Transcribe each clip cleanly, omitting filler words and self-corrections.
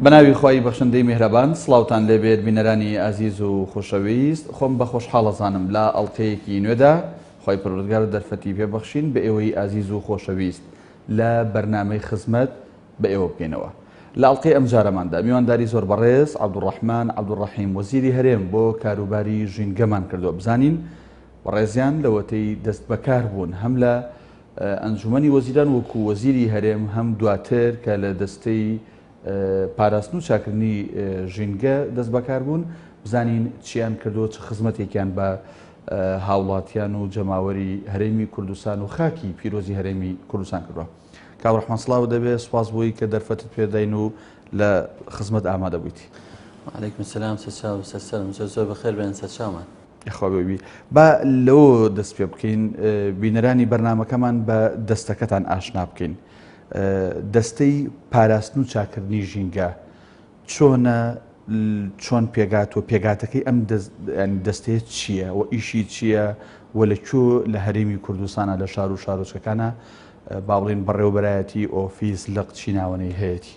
بەناوی خوای بەخشندەی میهرەبان سڵاوتان لێبێت بینەرانی ئازیز و خۆشەویست خۆم بە خۆشحاڵەزانم لە ئەڵلقەیەکی نوێدا خوای پەروەردگار دەرفەتی پێ بەخشین بە ئێوەی ئازیز و خۆشەویست لە بەرنامەی خزمەت بە ئێوە بکەینەوە. لە ئەڵقەی ئەمجارەماندا میوانداری زۆر بەڕێز عەبدولڕەحمان عەبدولڕەحیم وەزیری هەرێم بۆ کاروباری ژینگەمان کردووە بزانین بەڕێزیان لەوەتەی دەست بەکار بوون هەم لە ئەنجومەنی وەزیران وەکو وەزیری هەرێم هەم دواتر کە لە دەستەی پاراستن و چاکردنی ژینگە دەست بەکار بوون بزانین چیان کردووە چ خزمەتێکیان بە هاوڵاتیان و جەماوەری هەرێمی کوردستان و خاکی پیرۆزی هەرێمی کوردستان کردووە. کاک ڕەحمان سڵاوت دەبێ سوپاس بۆی کە دەرفەتت پێداین و لە خزمەت ئامادە بوویت. وعلیکم سلام سەرچاو سەرسەرم زۆر زۆر بەخێر بێن سەرچاومان. یاخوا بێبی با لەوە دەست پێ بکەین بینەرانی بەرنامەکەمان بە دەستەکەتان ئاشنا بکەین دەستەی پاراستن و چاکردنی ژینگە چۆنە چۆن پێگات و پێگاتەکەی ئەم دەستەیە چییە و ئیشی چییە و لە کوێ لە هەرێمی کوردستانە لە شار و شارۆچکەکانە با بڵێین بەڕێوەبەرایەتی ئۆفیس لق چی ناوەنەی هەیەتی؟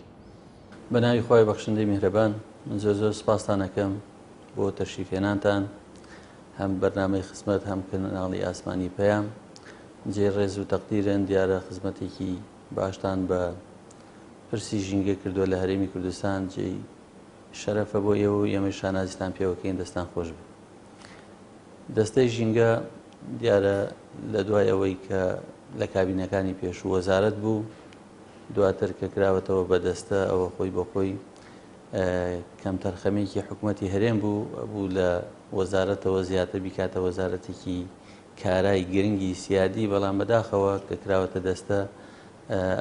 بە ناوی خوای بەخشندەی میهرەبان من زۆر زۆر سپاستان ئەکەم بۆ تەشریف هێنانتان هەم بەرنامەی خزمەت هەم کەناڵی ئاسمانی پەیام جێی ڕێز و تەقدیرن دیارە خزمەتێکی باشتان بە پرسی ژینگە کردووە لە هەرێمی کوردستان جێی شەرەفە بۆ ئێوە و ئێمەش شانازیتان پێوەکەین دەستان خۆش بێ. دەستەی ژینگە دیارە لە دوای ئەوەی کە لە کابینەکانی پێشوو وەزارەت بوو دواتر کە کراوەتەوە بە دەستە ئەوە خۆی بۆ خۆی کەمتەرخەمێکی حکوومەتی هەرێم بوو بوو لە وەزارەتەوە زیاتر بیکاتە وەزارەتێکی کارای گرنگی سیادی بەڵام بەداخەوە کە کراوەتە دەستە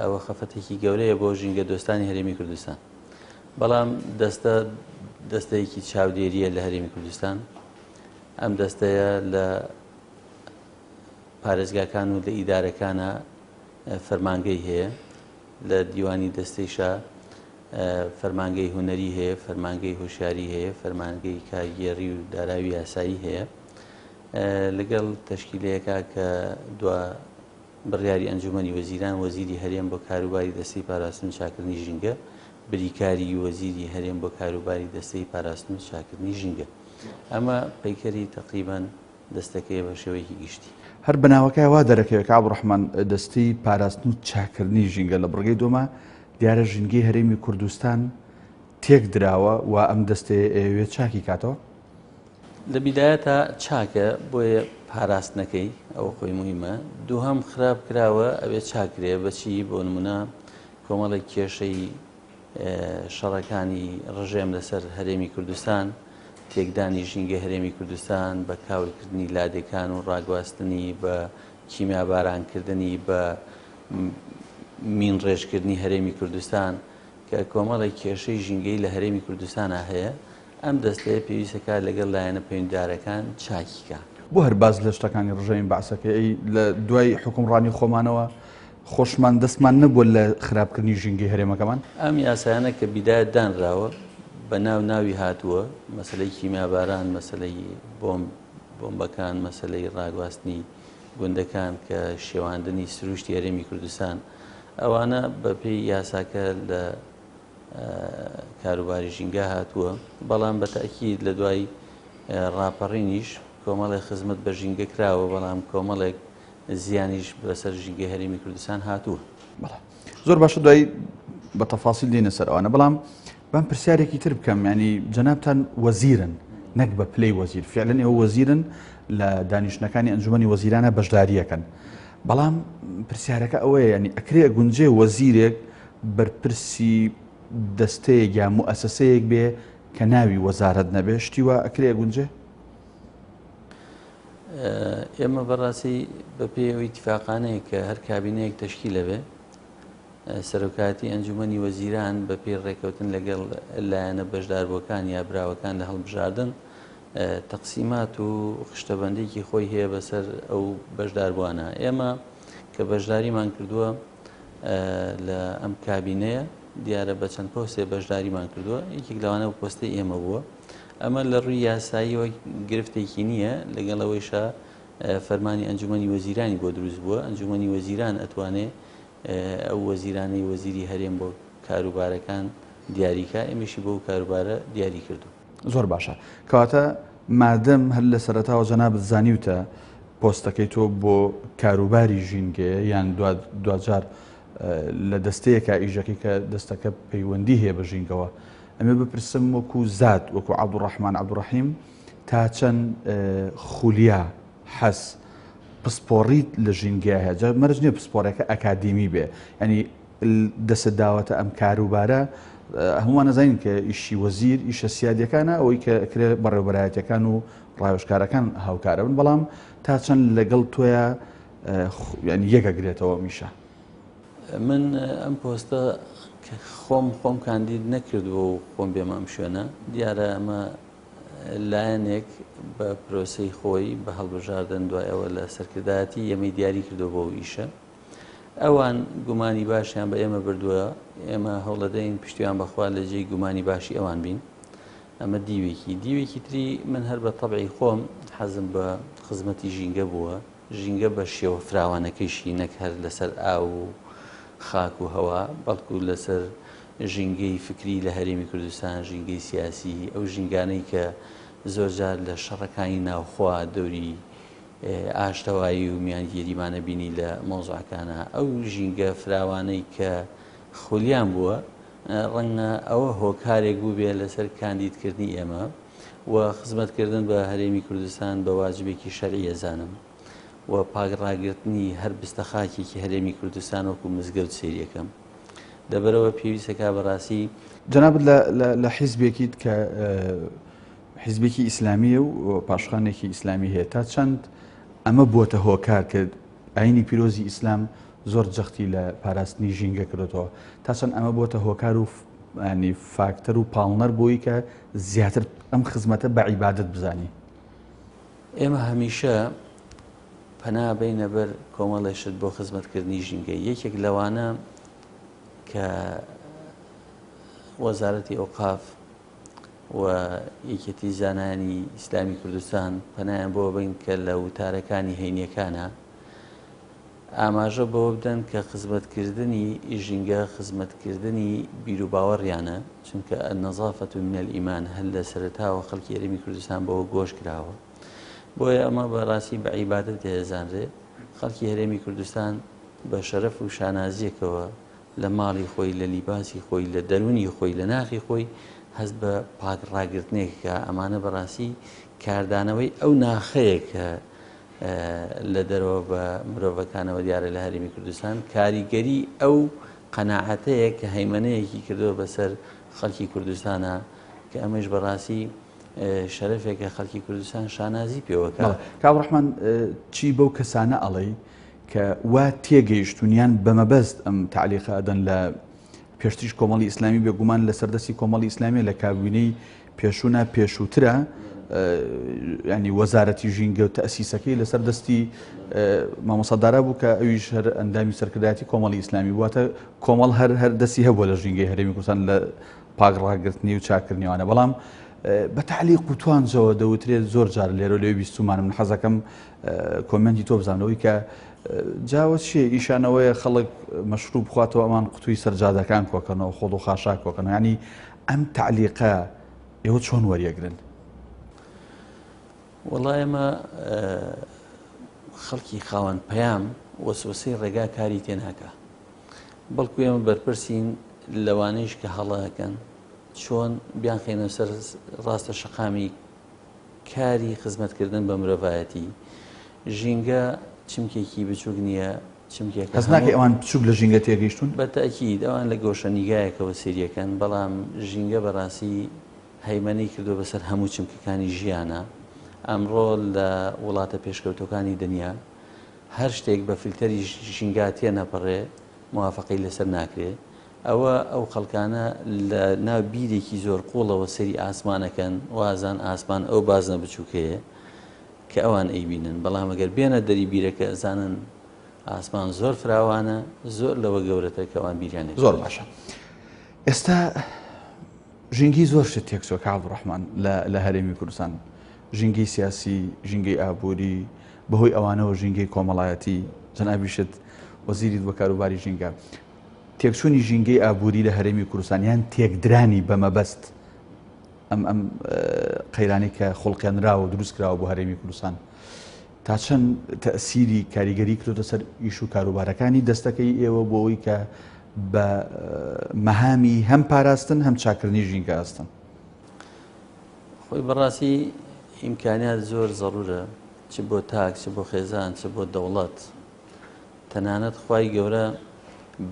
ئەوە خەفەتێکی گەورەیە بۆ ژینگە دۆستانی هەرێمی کوردستان بەڵام دەستە دەستەیەکی چاودێریە لە هەرێمی کوردستان ئەم دەستەیە لە پارێزگاکان و لە ئیدارەکانە فەرمانگەی هەیە لە دیوانی دەستەیشا فەرمانگەی هونەری هەیە فەرمانگەی هۆشیاری هەیە فەرمانگەی کارگێڕی و داراوی یاسایی هەیە لەگەڵ تەشکیلەیەکە کە دوا بڕیاری ئەنجومەنی وەزیران، وەزیری هەرێم بۆ کاروباری دەستەی پاراستن و چاککردنی ژینگە، بریکاری وەزیری هەرێم بۆ کاروباری دەستەی پاراستن و چاککردنی ژینگە. ئەمە پەیکەری تەقریبەن دەستەکەیە بە شێوەیەکی گشتی. هەر بە ناوەکەی وا دەرەکەوێت کاک عەبدولڕەحمان دەستەی پاراستن و چاککردنی ژینگە لە بڕگەی دووەما دیارە ژینگەی هەرێمی کوردستان تێکدراوە و ئەم دەستەیە ئەیەوێت چاکی کاتەوە. لە بیدایەتا چاکە بۆیە پاراستنەکەی ئەوە خۆی موهیمە دووهەم خراپ کراوە ئەوێ چاکرێ بەچی بۆ نمونە کۆمەڵێک کێشەی شەڕەکانی ڕژێم لەسەر هەرێمی کوردستان تێکدانی ژینگە هەرێمی کوردستان بە کاولکردنی لادێکان و ڕاگواستنی بە کیمیابارانکردنی بە مین ڕێژکردنی هەرێمی کوردستان کە کۆمەڵێک کێشەی ژینگەی لە هەرێمی کوردستانە هەیە ئەم دەستەیە پێویستە کار لەگەڵ لایەنە پەیونددارەکان چاکی کا. بۆ هەر باس لە شتەکانی ڕژێمی بەعسەکەی ئەی لە دوای حوکمڕانی خۆمانەوە خۆشمان دەستمان نەبووە لە خراپکردنی ژینگەی هەرێمەکەمان؟ ئەم یاسایانە کە بیدایەت دانراوە بە ناو ناوی هاتووە، مەسەلەی کیمیاباران، مەسەلەی بۆمب بۆمبەکان، مەسەلەی ڕاگواستنی گوندەکان کە شێواندنی سروشتی هەرێمی کوردستان، ئەوانە بەپێی یاساکە لە کاروباری ژینگە هاتووە، بەڵام بە تەئکید لە دوای ڕاپەڕینیش کۆمەڵێک خزمەت بە ژینگە کراوە، بەڵام کۆمەڵێک زیانیش بەسەر ژینگەی هەرێمی کوردستان هاتووە. بەڵێ زۆر باشە دوای بە تەفاسیل دێنە سەر ئەوانە، بەڵام بەم پرسیارێکی تر بکەم، ینی جەنابتان وەزیرن نەک بە پلەی وەزیر، فعلەن ئێوە وەزیرن لە دانیشتنەکانی ئەنجومەنی وەزیرانە بەشداریەکەن، بەڵام پرسیارەکە ئەوەیە ینی ئەکرێ گونجێ وەزیرێک بەرپرسی دەستەیەک یا موئەسەسەیەک بێ کە ناوی وەزارەت نەبێ شتی وا ئەکرێ ئەگونجێ؟ ئێمە بەڕاستی بەپێی ئەو ئیتفاقانەیە کە هەر کابینەیەک تەشکیل ئەبێ سەرۆکایەتی ئەنجومەنی وەزیران بەپێی ڕێکەوتن لەگەڵ لایەنە بەشداربووەکان یا براوەکان لە هەڵبژاردن تەقسیمات و خشتەبەندێکی خۆی هەیە بەسەر ئەو بەشداربووانە ئێمە کە بەشداریمان کردووە لە ئەم کابینەیە دیارە بە چەند پۆستێ بەشداریمان کردووە یەکێک لەوانە و پۆستی ئێمە بووە ئەمە لە ڕووی یاساییەوە گرفتێکی نییە لەگەڵ ئەوەیشا فەرمانی ئەنجومەنی وەزیرانی بۆ دروست بووە ئەنجومەنی وەزیران ئەتوانێ ئەو وەزیرانەی وەزیری هەرێم بۆ کاروبارەکان دیاریکا ئێمەشی بۆ کاروبارە دیاری کردو. زۆر باشە کەواتە مادەم هەر لە سەرەتاوە جەنابت زانیوتە پۆستەکەی تۆ بۆ کاروباری ژینگەیە یان دواجار لە دەستەیەکە ئیشەکەی کە دەستەکە پەیوەندی هەیە بە ژینگەوە ئەمێ بپرسم وەکو زات وەکو عەبدوڕەحمان عەبدوڕەحیم تا چەند خولیا حەز پسپۆڕیت لە ژینگەیە هەیە جا مەرج نییە پسپۆڕەکە ئەکادیمی بێ ینی دەستت داوەتە ئەم کاروبارە هەمووان ئەزانین کە ئیشی وەزیر ئیشە سیادیەکانە ئەوەی کە کرێ بەڕێوبەرایەتەکان و ڕاوێژکارەکان هاوکارە بن بەڵام تا چەند لەگەڵ تۆیا ینی یەکەگرێتەوە میشە من ئەم پۆستە خۆم خۆم کاندید نەکردووە و خۆم بێمە ئەم شوێنە دیارە ئەمە لایەنێک بە پرۆسەی خۆی بە هەڵبژاردن دوای ئەوە لە سەرکردایەتی ئێمەی دیاری کردو بۆ ئیشە ئەوان گومانی باشیان بە ئێمە بردووە، ئێمە هەوڵەدەین پشتیوان بەخوا لە جێی گومانی باشی ئەوان بین. ئەمە دیوێکی. دیوێکی تری من هەر بە تەبعی خۆم حەزم بە خزمەتی ژینگە بووە، ژینگە بە شێوە فراوانەکەیشی نەک هەر لەسەر ئاو و خاک و هەوا، بەڵکو لەسەر ژینگەی فکری لە هەرێمی کوردستان، ژینگەی سیاسی، ئەو ژینگانەی کە زۆرجار لە شەڕەکانی ناوخۆ دەوری ئاشتەوایی و میانگیریمانە بینی لە مەوزوعەکانا، ئەو ژینگە فراوانەی کە خولیان بووە، ڕەنگە ئەوە هۆکارێک بووبێ لەسەر کاندیدکردنی ئێمە و خزمەتکردن بە هەرێمی کوردستان بە واجبێکی شەرعی ئەزانم و پاک ڕاگرتنی هەر بستە خاکێکی هەرێمی کوردستان وەکو مزگەوت سەیریەکەم. لەبەرئەوە پێویستەکا بەڕاستی. جەنابت لە حیزبێکیت کە حیزبێکی ئیسلامییە و پاشخانێکی ئیسلامی هەیە، تا چەند ئەمە بووەتە هۆکار کە ئایینی پیرۆزی ئیسلام زۆر جەختی لە پاراستنی ژینگە کردوێتەوە، تا چەند ئەمە بووەتە هۆکار و ینی فاکتەر و پاڵنەر بۆی کە زیاتر ئەم خزمەتە بە عیبادەت بزانی؟ ئێمە هەمیشە پەنا بەینە بەر کۆمەڵێ شت بۆ خزمەتکردنی ژینگە، یەکێک لەوانە کە وەزارەتی ئەوقاف و یەکێتی زانایانی ئیسلامی کوردستان پەنایان بۆ بەین کە لە وتارەکانی هەینیەکانە ئاماژە بەوە بدەن کە خزمەتکردنی ژینگە خزمەتکردنی بیروباوەڕیانە چونکە النظافة من الإیمان هەر لە سەرەتاوە خەڵکی هەرێمی کوردستان بەوە گۆش کراوە بۆیە ئەمە بەڕاستی بە عیبادەت دەزانرێ خەڵکی هەرێمی کوردستان بە شەرەف و شانازیەکەوە لە ماڵی خۆی، لە لیباسی خۆی، لە دەروونی خۆی، لە ناخی خۆی هەست بە پاک ڕاگرتنێک کە ئەمانە بەڕاستی کاردانەوەی ئەو ناخەیە کە لە دەرەوە بە مرۆڤەکانەوە دیارە لە هەرێمی کوردستان کاریگەری ئەو قەناعەتەیە کە هەیمەنەیەکی کردووە بەسەر خەڵکی کوردستانە کە ئەمەش بەڕاستی شەرەفێکە خەڵکی کوردستان شانازی پێوەکە. کاک ڕەحمان چی بەو کەسانە ئەڵێی کە وا تێگەیشتوون یان بە مەبەست ئەم تەعلیقە ئەدەن لە پێشتریش کۆمەڵی ئیسلامی بێگومان لەسەر دەستی کۆمەڵی ئیسلامیە لە کابینەی پێشوو نا پێشووترە ینی وەزارەتی ژینگە و تەسیسەکەی لەسەر دەستی مامۆستا دارا بوو کە ئەویش هەر ئەندامی سەرکردایەتی کۆمەڵی ئیسلامی بوواتە کۆمەڵ هەر هەر دەستی هەبووە لە ژینگەی هەرێمی کوردستان لە پاک ڕاگرتنی و چاکردنیوانە بەڵام بە تعلیق و توانجەوە دەوترێت زۆر جار لێرە لێ بیستومانم من حەزەکەم کۆمێنتی تۆ بزانم لەوەی کە جاوە چیە ئیشانەوەیە خەڵک مەشروب بخواتەوە ئەمان قوتوی سەرجادەکان کۆکەنەوە خۆڵ و خاشاک کۆکەنەوە ینی ئەم تعلیقە ئێوە چۆن وەریەگرن؟ وەڵا ئێمە خەڵکی خاوەن پەیام وەسوەسەی ڕێگا کاری تێ ناکا بەڵکو ئێمە بەرپرسین لەوانەیش کە هەڵەکەن چۆن بیانخەینە سەر ڕاستە شەقامی کاری خزمەتکردن بە مرۆڤایەتی. ژینگە چمکێکی بچووک نییە، چمکێکە هەست ناکەی ئەوان بچووک لە ژینگە تێگەیشتوون؟ بە تەئکید ئەوان لە گۆشەنیگایەکەوە سەیریەکەن، بەڵام ژینگە بەڕاستی هەیمەنەی کردووە بەسەر هەموو چمکەکانی ژیانا. ئەمڕۆ لە وڵاتە پێشکەوتووەکانی دنیا هەر شتێک بە فلتەری ژینگا تێنەپەڕێ موافەقەی لەسەر ناکرێ. ئەوە ئەو خەڵکانە لە ناو بیرێکی زۆر قوڵەوە سەیری ئاسمان ئەکەن، وازان ئاسمان ئەو بازنە بچووکەیە کە ئەوان ئەیبینن، بەڵام ئەگەر بێنە دەری بیرەکە ئەزانن ئاسمان زۆر فراوانە، زۆر لەوە گەورەترە کە ئەوان بیریان لێ زۆر باشە ئێستا ژینگەی زۆر شت تێکچووە کاک عەبدوڕەحمان لە هەرێمی کوردستان ژینگەی سیاسی ژینگەی ئابووری بەهۆی ئەوانەوە ژینگەی کۆمەڵایەتی جەنابیشت وەزیریت بۆ کاروباری ژینگە. تێکچوونی ژینگەی ئابووری لە هەرێمی کوردستان یان تێکدرانی بە مەبەست ئەم ئەم قەیرانی کە خوڵقێنراوە و دروست کراوە بۆ هەرێمی کوردستان تا چەند تەسیری کاریگەری کردۆتە سەر ئیش و کاروبارەکانی دەستەکەی ئێوە بۆ ئەوەی کە بە مەهامی هەم پاراستن هەم چاکردنی ژینگە هەستن؟ خۆی بەڕاستی ئیمکانیات زۆر زەرورە چ بۆ تاک چ بۆ خێزان چ بۆ دەوڵەت تەنانەت خوای گەورە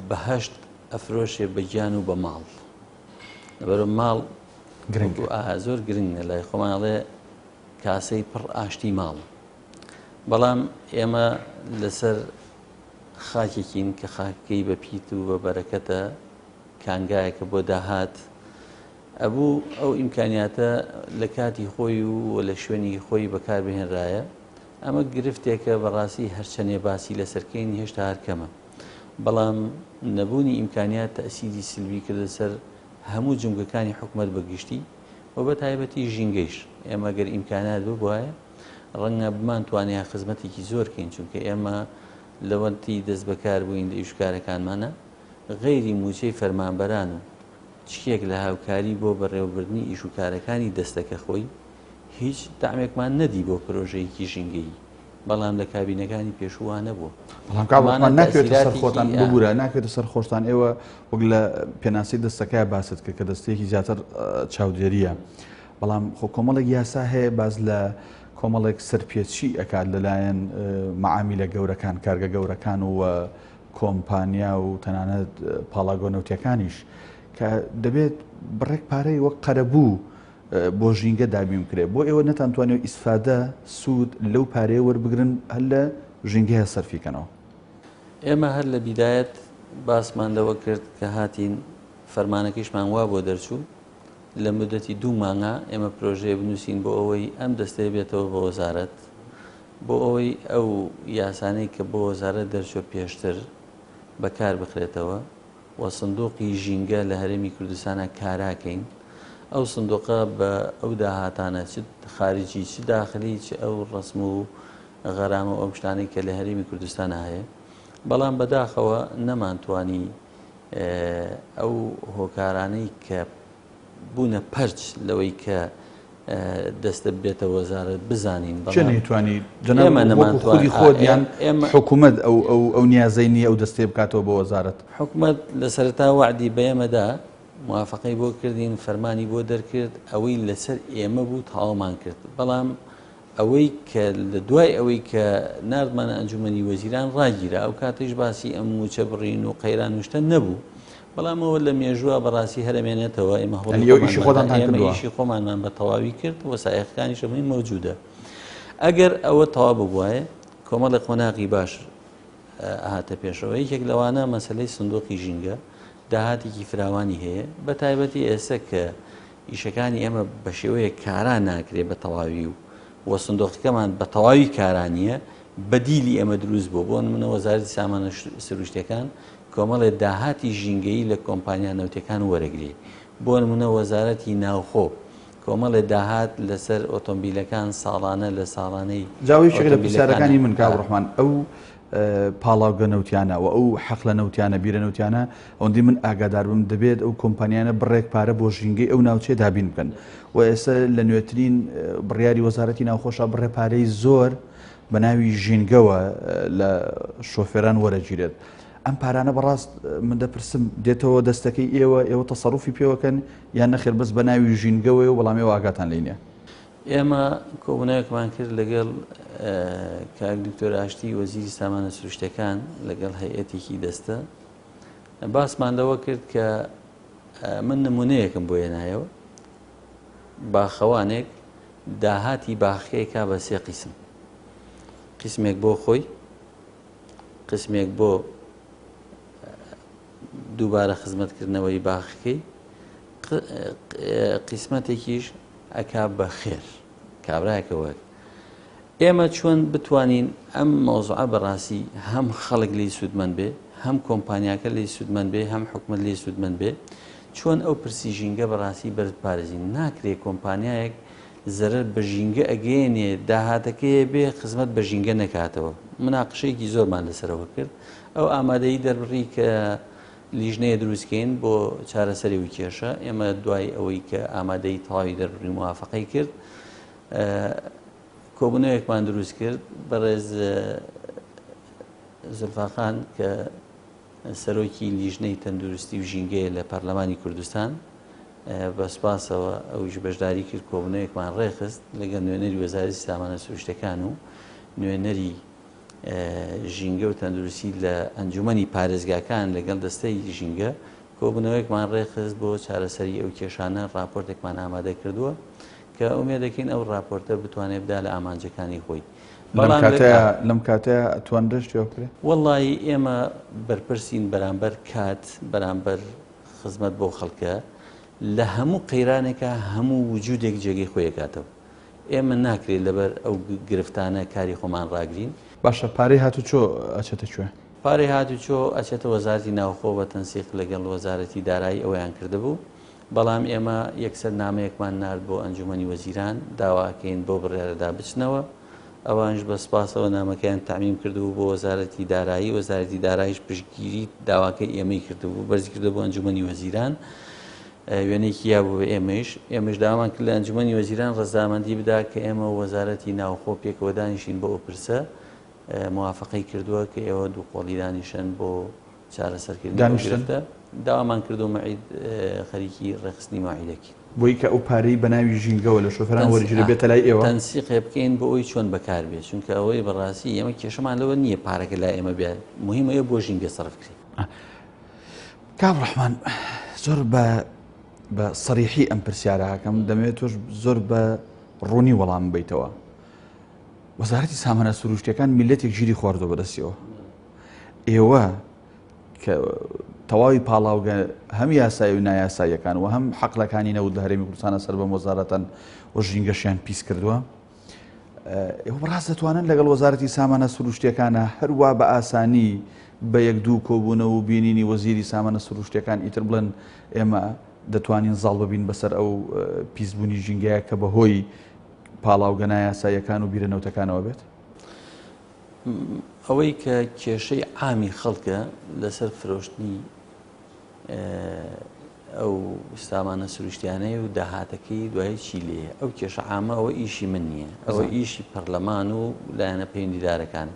بەهەشت ئەفرۆشێ بە گیان و بە ماڵ لەبەرە ماڵ گرنگ زۆر گرنگە لای خۆمان ئەڵێ کاسەی پڕ ئاشتی ماڵ بەڵام ئێمە لەسەر خاکێکین کە خاکەکەی بە پیت و بە بەرەکەتە کانگایەکە بۆ داهات ئەبوو ئەو ئیمکانیاتە لە کاتی خۆی و لە شوێنی خۆی بەکار بهێنرایە ئەمە گرفتێکە بەڕاستی هەرچەنێ باسی لەسەرکەین هێشتا هەر کەمە بەڵام نەبوونی ئیمکانیات تەئسیری سلبی کردە سەر هەموو جومگەکانی حکومەت بە گشتی و بە تایبەتی ژینگەیش. ئێمە گەر ئیمکانات ببوایە ڕەنگە بمانتوانیا خزمەتێکی زۆر کەین چونکە ئێمە لەوەتی دەستبەکار بووین لە ئیشوکارەکانمانا غەیری مووچەی فەرمانبەران و چکێک لە هاوکاری بۆ بەڕێوەبردنی ئیشوکارەکانی دەستەکە خۆی هیچ دەعمێکمان نەدی بۆ پرۆژەیەکی ژینگەیی. بەڵام لە کابینەکانی پێشوو وا نەبووە. بەڵام کاک ڕەحمان ناکەوێتە سەر خۆتان ببورە ناکەوێتە سەر خۆشتان ئێوە وەک لە پێناسەی دەستەکە باست کرد کە دەستەیەکی زیاتر چاودێریە بەڵام خۆ کۆمەڵێک یاسا هەیە باز لە کۆمەڵێک سەرپێچی ئەکات لەلایەن مەعامیلە گەورەکان کارگە گەورەکان و کۆمپانیا و تەنانەت پاڵاگۆ نەوتیەکانیش کە دەبێت بڕێک پارەی وەک قەرەبوو بۆ ژینگە دابین بکرێت بۆ ئێوە نەتانتوانیوە ئیسفادە سوود لەو پارەیە وەربگرن هەر لە ژینگەیە سەرفی کەنەوە؟ ئێمە هەر لە بیدایەت باسمان لەوە کرد کە هاتین فەرمانەکەیشمان وا بۆ دەرچوو لە مودەتی دوو مانگا ئێمە پرۆژەیە بنووسین بۆ ئەوەی ئەم دەستەیە بێتەوە بە وەزارەت بۆ ئەوەی ئەو یاسانەی کە بۆ وەزارەت دەرچوە پێشتر بەکار بخرێتەوە و سندوقی ژینگە لە هەرێمی کوردستانا کارا کەین، ئەو سندوقە بە ئەو داهاتانە چ خارجی چ داخلی چ ئەو ڕەسم و غەرامە و ئەو شتانەی کە لە هەرێمی کوردستانا هەیە، بەڵام بەداخەوە نەمانتوانی ئەو هۆکارانەی کە بوونە پەرچ لەوەی کە دەستە بێتە وەزارەت بزانین کێ نەیتوانی جەناب وەکو خودی خۆت یان حکوومەت ئەو ئەو ئەو نیازەی نییە ئەو دەستەیە بکاتەوە بۆ وەزارەت؟ حکوومەت لە سەرەتا وەعدی بە ئێمە دا، موافەقەی بۆ کردین، فەرمانی بۆ دەرکرد، ئەوەی لەسەر ئێمە بوو تەواومان کرد، بەڵام ئەوەی کە لە دوای ئەوەی کە ناردمانە ئەنجومەنی وەزیران ڕاگیرا، ئەو کاتەیش باسی ئەم مووچە بڕین و قەیران و شتە نەبوو، بەڵام ئەوە لە مێژووە بەڕاستی هەر ئەمێنێتەوە، ئێمە هەوڵی یعنی ئێوە ئیشی خۆمانمان دا، خۆتانتان ئێمە کردووە؟ ئیشی خۆمانمان بە تەواوی کرد، وەسائیقەکانیش هەمووی مەوجودە. ئەگەر ئەوە تەواو ببوایە کۆمەڵێک قۆناغی باش ئەهاتە پێشەوە، یەکێک لەوانە مەسەلەی سندوقی ژینگە، داهاتێکی فراوانی هەیە، بە تایبەتی ئێستا کە ئیشەکانی ئێمە بە شێوەیەک کارا ناکرێ بە تەواوی و و سندوقەکەمان بە تەواوی کارا نییە، بەدیلی ئێمە دروست بووە، بۆ نمونە وەزارەتی سامانە سروشتیەکان کۆمەڵێ داهاتی ژینگەیی لە کۆمپانیا نەوتیەکان وەرەگرێ، بۆ نمونە وەزارەتی ناوخۆ کۆمەڵێ داهات لەسەر ئۆتۆمبیلەکان ساڵانە لە ساڵانەی جا ئەوە یەکێکە لە ئۆتۆمبیلەکانە پرسیارەکانی من کاک ڕەحمان ئەو پاڵاوگە نەوتیانە و ئەو حەقلە نەوتیانە بیرە نەوتیانە ئەوەندەی من ئاگادار بم دەبێت ئەو کۆمپانیانە بڕێک پارە بۆ ژینگەی ئەو ناوچەیە دابین بکەن و ئێستا لە نوێترین بڕیاری وەزارەتی ناوخۆشە بڕێ پارەی زۆر بە ناوی ژینگەوە لە شۆفێران وەرەگیرێت ئەم پارانە بەڕاست من دەپرسم دێتەوە دەستەکەی ئێوە ئێوە تەسەروفی پێوەکەن یان نەخێر بەس بە ناوی ژینگەوەی و بەڵام ئێوە ئاگاتان لێ نییە؟ ئێمە کۆبوونەوەیەکمان کرد لەگەڵ کاک دکتۆر ئاشتی وەزیری سامانە سروشتەکان لەگەڵ هەیئەتێکی دەستە باسمان لەوە کرد کە من نمونەیەکم بۆ هێنایەوە باخەوانێک داهاتی باخەکەی بە سێ قیسم قیسمێک بۆ خۆی قسمێک بۆ دووبارە خزمەتکردنەوەی باخەکەی قیسمەتێکیش ئەکا بە خێر کابرایەکە وەک ئێمە چۆن بتوانین ئەم مەوزوعە بەڕاستی هەم خەڵک لی سوودمەند بێ هەم کۆمپانیاکە لی سوودمەند بێ هەم حکومت لی سوودمەند بێ چۆن ئەو پرسی ژینگە بەڕاستی بەرز پارێزین ناکرێ کۆمپانیایەک زەرەر بە ژینگە ئەگەیەنێ داهاتەکەیە بێ خزمەت بە ژینگە نەکاتەوە مناقشەیەکی زۆرمان لەسەرەوە کرد ئەو ئامادەی دەربڕی کە لیژنەیە دروستکەین بۆ چارەسەری و کێشە. ئێمە دوای ئەوەی کە ئامادەی تەواوی دەربڕی موافقەی کرد، کۆبوونەوەیەکمان دروست کرد. بەڕێز زولفاخان کە سەرۆکی لیژنەی تەندروستی و ژینگەیە لە پەرلەمانی کوردستان، بە سوپاسەوە ئەویش بەشداری کرد. کۆبوونەوەیەکمان ڕێکخست لەگەڵ نوێنەری وەزارەتی سامانە سروشتەکان و نوێنەری ژینگە و تەندروستی لە ئەنجومەنی پارێزگاکان لەگەڵ دەستەی ژینگە کۆبوونەوەیەکمان ڕێکخست بۆ چارەسەری ئەو کێشانە. ڕاپۆرتێکمان ئامادە کردووە کە ئومێدەکەین ئەو ڕاپۆرتە بتوانێت بدا لە ئامانجەکانی خۆی. بەڵام کاتەیە لەم کاتەیە ئەتوانرێت شتێ بکرێت؟ وەڵڵاهی ئێمە بەرپرسین بەرامبەر کات، بەرامبەر خزمەت بۆ خەڵکە. لە هەموو قەیرانێکا هەموو وجودێک جێگەی خۆی ئەکاتەوە. ئێمە ناکرێت لەبەر ئەو گرفتانە کاری خۆمان ڕاگرین. باشە پارەی هاتوچۆ ئەچێتە کوێ؟ پارەی هاتوچۆ ئەچێتە وەزارەتی ناوخۆ بە تەنسیق لەگەڵ وەزارەتی دارایی ئەوەیان کردبوو، بەڵام ئێمە یەکسەر نامەیەکمان نارد بۆ ئەنجومەنی وەزیران داوا ئەکەین بەو بڕیارەدا بچنەوە، ئەوانیش بە سوپاسەوە نامەکەیان تەعمیم کردبوو بۆ وەزارەتی دارایی، وەزارەتی داراییش پشتگیری داواکەی ئێمەی کردبوو، بەرزی کردەوە بۆ ئەنجومەنی وەزیران. وێنەیەکی یابوو بە ئێمەیش، ئێمەش داوامان کرد لە ئەنجومەنی وەزیران ڕەزامەندی بدا کە ئێمە و وەزارەتی ناوخۆ پێکەوە دانیشین بۆ ئەو پرسە، موافقەی کردووە کە ئێوە دوو قۆڵی دانیشن بۆ چارەسەرکردنی ئەو دانیشتن؟ گرفتە. داوامان کردووە مەعید خەریکی ڕێکخستنی مەوعیدەکین. بۆی کە ئەو پارەی بە ناوی ژینگەوە لە شۆفێران وەرگیرێ بێتە لای ئێوە؟ تەنسیقێ بکەین بۆ ئەوەی چۆن بەکار بێ، چونکە ئەوەی بەڕاستی ئێمە کێشەمان لەوە نییە پارەکە لای ئێمە بێ، موهیم ئەوەیە بۆ ژینگە سەرف کرێ. کاک ڕەحمان زۆر بە بە سەریحی ئەم پرسیارە هەکەم دەمەوێت تۆش زۆر بە ڕوونی وەڵام بیتەوە وەزارەتی سامانە سروشتەکان میلەتێک ژیری خواردۆ بەدەستیەوە ئێوە کە تەواوی پاڵاوگە هەم یاسایی و نایاساییەکان و هەم حەقلەکانی نەوت لە هەرێمی کوردستانە سەر بەم وەزارەتەن و ژینگەشیان پیس کردووە ئێوە بەڕاست دەتوانن لەگەڵ وەزارەتی سامانە سروشتیەکانە هەروا بە ئاسانی بە یەک دوو کۆبوونەوە و بینینی وەزیری سامانە سروشتیەکان ئیتر بڵێن ئێمە دەتوانین زاڵ ببین بەسەر ئەو پیسبوونی ژینگەیە کە بەهۆی پاڵاوگە نایاساییەکان و بیرە نەوتەکانەوە بێت؟ ئەوەی کە کێشەی عامی خەڵکە لەسەر فرۆشتنی ئەو سامانە سروشتیانەی و داهاتەکەی دوای چی لێیە ئەو کێشە عامە ئەوە ئیشی من نییە ئەوە ئیشی پەرلەمان و لایەنە پەیوەندیدارەکانە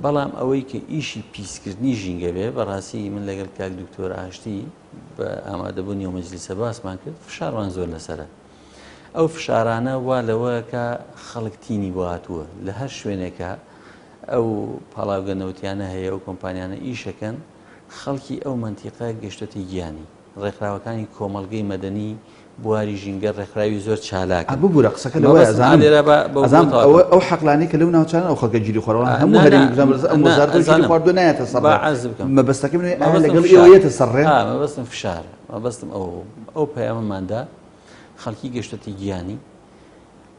بەڵام ئەوەی کە ئیشی پیسکردنی ژینگە بێ بەڕاستی من لەگەڵ کاک دکتۆر ئاشتی بە ئامادەبوونی و مەجلیسە باسمان کرد فشارمان زۆر لەسەرە ئەو فشارانە وا لەوەکە خەڵک تینی بۆ هاتووە لە هەر شوێنێکە ئەو پاڵاوگە نەوتیانە هەیە ئەو کۆمپانیانە ئیشەکەن خەڵکی ئەو مەنتیقە گەشتۆتە گیانی ڕێکخراوەکانی کۆمەڵگەی مەدەنی بواری ژینگە ڕێکخراوی زۆر چالاکن. ئا ببورە قسەکە لەوەیە مەبەستم ئەزانم ئا لێرە با بەو ئەزانم تەواو ئەوە کەم. ئەو حەقلانەی کە لەو ناوچانەن ئەو خەڵکە گیری خواردوە ئا هەموو نا نا هەرێمی کوردستان بەس ئەم نا وەزارەتە گیری ئەزانم خواردوە نایەتە سەر با ڕێ عەرز بکەم مەبەستەکەی من ئەوەیە ئایا مەبەستم لەگەڵ ئێوە فشارە یەتە سەر ڕێ؟ ئا مەبەستم فشارە مەبەستم ئەوە بوو ئەو پەیامەمان دا خەڵکی گەشتۆتە گیانی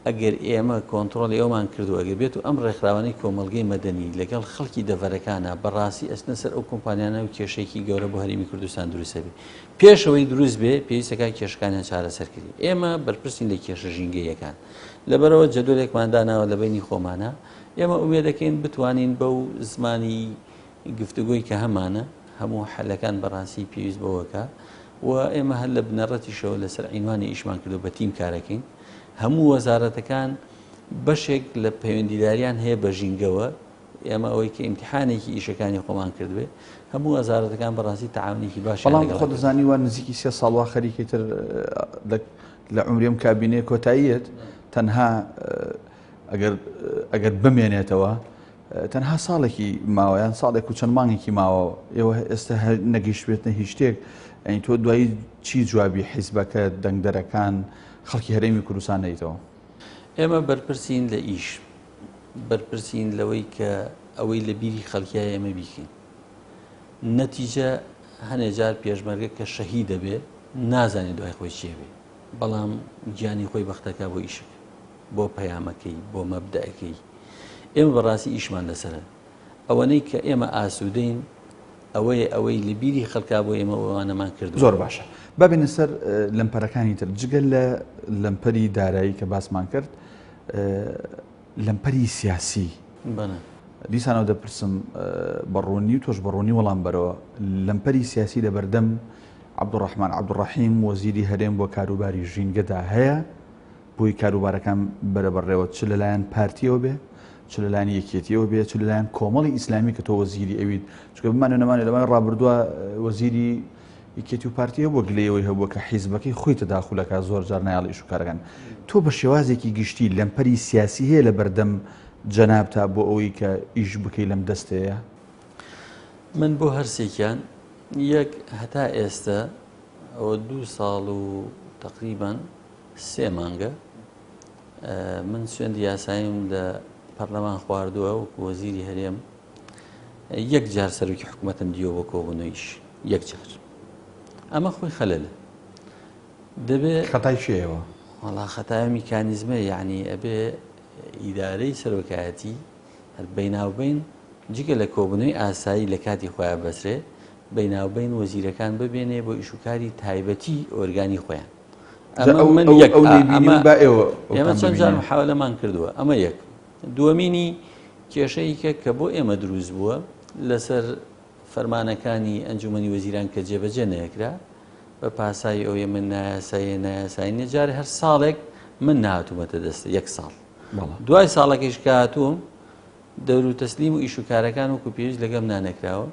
ئەگەر ئێمە کۆنتڕۆڵی ئەومان کردو ئەگەر بێت و ئەم ڕێکخراوانەی کۆمەڵگەی مەدەنی لەگەڵ خەڵکی دەڤەرەکانا بەڕاستی ئەچنە سەر ئەو کۆمپانیانە و کێشەیەکی گەورە بۆ هەرێمی کوردستان دروست ئەبێ. پێش ئەوەی دروست بێ پێویستەکە کێشەکانیان چارەسەر کری. ئێمە بەرپرسین لە کێشە ژینگەییەکان. لەبەرئەوە جەدوەلێکمان داناوە لە بەینی خۆمانا. ئێمە ئومێدەکەین بتوانین بەو زمانی گفتوگۆی کە هەمانە هەموو حەلەکان بەڕاستی پێویست بەوەکە و ئێمە هەر لە بنەڕەتیشەوە لەسەر عینوانی ئیشمان کردو بە تیم کارەکەین هەموو وەزارەتەکان بەشێک لە پەیوەندیداریان هەیە بە ژینگەوە ئێمە ئەوەی کە ئیمتحانێکی ئیشەکانی خۆمان کردبێ هەموو وەزارەتەکان بەڕاستی تەعاونێکی باشیان بەڵام لەگەڵ خۆ کردووە. دەزانی وا نزیکی سێ ساڵ وا خەریکی تر لە عومری ئەم کابینەیە کۆتاییەت تەنها ئەگەر ئەگەر بمێنێتەوە تەنها ساڵێکی ماوە یان ساڵێک و چەند مانگێکی ماوە ئێوە ئێستا هەر نەگەیشتبێتنە هیچ شتێک ئەین تۆ دوایی چی جوابی حیزبەکە دەنگدەرەکان خەڵکی هەرێمی کوردستان نەیتەوە؟ ئێمە بەرپرسین لە ئیش بەرپرسین لەوەی کە ئەوەی لە بیری خەڵکیە ئێمە بیکەین نەتیجە هەنێ جار پێشمەرگە کە شەهید دەبێ نازانێ دوای خۆی چێ بێ بەڵام گیانی خۆی بەختەکە بۆ ئیشک بۆ پەیامەکەی بۆ مەبدەکەی ئێمە بەڕاستی ئیشمان لەسەرە ئەوەنەی کە ئێمە ئاسوودەین ئەوەیە ئەوەی لە بیری خەڵکا بۆ ئێمە ئەوانەمان کردووە. زۆر باشە با بێینە سەر لەمپەرەکانی تر جگە لە لەمپەری دارایی کە باسمان کرد لەمپەری سیاسی بەڵێ. دیسانەوە دەپرسم بە ڕوونی و تۆش بە ڕوونی وەڵام بەرەوە، لەمپەری سیاسی لە بەردەم عەبدولڕەحمان عەبدولڕەحیم وەزیری هەرێم بۆ کاروباری ژینگەدا هەیە بۆی کاروبارەکان بەرە بەڕێوە چ لەلایەن پارتیەوە بێ چ لەلایەن یەکێتیەوە بێ چ لەلایەن کۆمەڵی ئیسلامی کە تۆ وەزیری ئەویت چونکە بمانەوێ نەمانەوێ لەمای ڕابردووە وەزیری یەکێتی و پارتی هەبووە گلەیەوەی هەبووە کە حیزبەکەی خۆی تەداخولەکە زۆر جار نایەڵ ئیش و کارەکان تۆ بە شێوازێکی گشتی لەمپەری سیاسی هەیە لە بەردەم جەنابتا بۆ ئەوەی کە ئیش بکەی لەم دەستەیە؟ من بۆ هەرسێکیان یەک هەتا ئێستە ئەوە دوو ساڵ و تقریبان سێ مانگە من سوێندی یاساییم لە پەرلەمان خواردووە وەکو وەزیری هەرێم یەک جار سەرۆکی حکوومەتم دیوە بۆ کۆبوونەوەیش یەک جار ئەمە خۆی خەلەلە دەبێ خەتای کێیەوە؟ وەڵا خەتای میکانیزمە یعنی ئەبێ ئیدارەی سەرۆکایەتی هەر بەیناوبەین جگە لە کۆبوونەوەی ئاسایی لە کاتی خۆیان بەسرێ بەیناوبەین وەزیرەکان ببێنێ بۆ ئیشوکاری تایبەتی ئۆرگانی خۆیان ئەمە من یەک ئەمە ئێمە چەند جار محاولەمان کردووە ئەمە یەک دووەمینی کێشەیەکە کە بۆ ئێمە دروست بووە لەسەر فەرمانەکانی ئەنجومەنی وەزیران کە جێبەجێ نەکرا بە پاساوی ئەوەی من نایاساییە نایاسایی نیە جارێ هەر ساڵێک من نهاتوومەتە دەست یەک ساڵ دوای ساڵەکەیش کە هاتووم دەور و تەسلیم و ئیش و کارەکان وەکو پێویست لەگەم نانەکراوە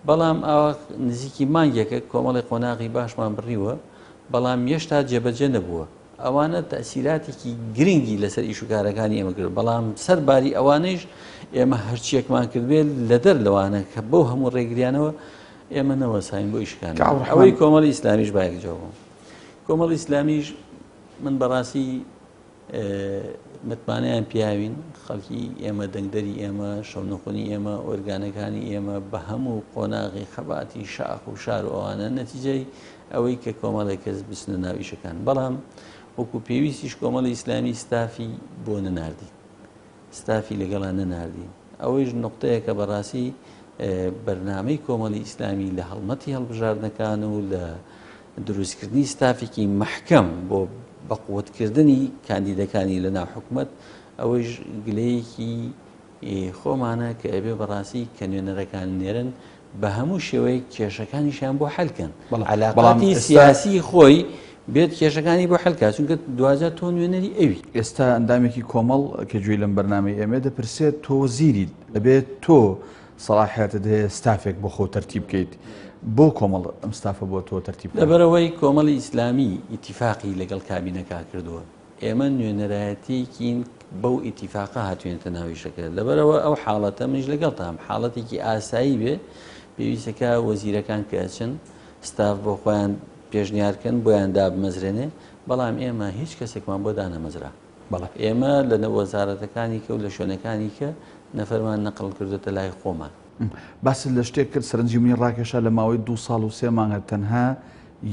بەڵام ئاوا نزیکی مانگێکە کۆمەڵی قۆناغی باشمان بڕیوە بەڵام یەشتا جێبەجێ نەبووە ئەوانە تەئسیراتێکی گرنگی لەسەر ئیش و کارەکانی ئێمە کرد، بەڵام سەر باری ئەوانەیش ئێمە هەرچیەکمان کردبێت لەدەر لەوانە کە بەو هەموو ڕێگریانەوە ئێمە نەوەساین بۆ ئیشکان. ئەوەی کۆمەڵی ئیسلامیش با یەک جواب بم. کۆمەڵی ئیسلامیش من بەڕاستی متمانەیان پیاوین خەڵکی ئێمە دەنگدەری ئێمە شەونخونی ئێمە ئۆرگانەکانی ئێمە بە هەموو قۆناغی خەباتی شاخ و شار و ئەوانە نەتیجەی ئەوەی کە کۆمەڵێک کەس بچنە ناو ئیشەکان بەڵام وەکو پێویستیش کۆمەڵی ئیسلامی ستافی بۆ نەناردین ستافی لەگەڵا نەناردین ئەوەیش نقطەیەکە بەڕاستی بەرنامەی کۆمەڵی ئیسلامی لە هەڵمەتی هەڵبژاردنەکان و لە دروستکردنی ستافێکی مەحکەم بۆ بەقوتکردنی کاندیدەکانی لە ناو حکومت ئەوەیش گلەیەکی خۆمانە کە ئەبێ بەڕاستی کە نوێنەرەکان نێرن بە هەموو شێوەیەک کێشەکانیشیان بۆ حەل کەن علاقاتی سیاسی خۆی بێت کێشەکانی بۆ حەل کا چونکە دواجار تۆ نوێنەری ئەوی. ئێستا ئەندامێکی کۆمەڵ کە گوێی لەم بەرنامەی ئێمەیە دەپرسێت تۆ وەزیریت ئەبێت تۆ سەڵاحیاتت هەیە ستافێک بۆ خۆت تەرتیب بکەیت بۆ کۆمەڵ ئەم ستافە بۆ تۆ تەرتیب کرا؟ لەبەرئەوەی کۆمەڵی ئیسلامی ئیتیفاقی لەگەڵ کابینەکە کردووە ئێمە نوێنەرایەتیەکین بەو ئیتیفاقە هاتوینەتە ناو ئیشەکە لەبەرئەوە ئەو حاڵەتە منیش لەگەڵتام حاڵەتێکی ئاسایی بێ پێویستەکە وەزیرەکان کە ئەچن ستاف بۆ خۆیان پێشنیارکەن بۆیان دابمەزرێنێ بەڵام ئێمە هیچ کەسێکمان بۆ دانەمەزرا بەڵێ. ئێمە لە وەزارەتەکانی کە و لە شوێنەکانی کە نەفەرمان نەقڵ کردۆتە لای خۆمان. باست لە شتێک کرد سەرنجی منی ڕاکێشا لە ماوەی دوو ساڵ و سێ مانگە تەنها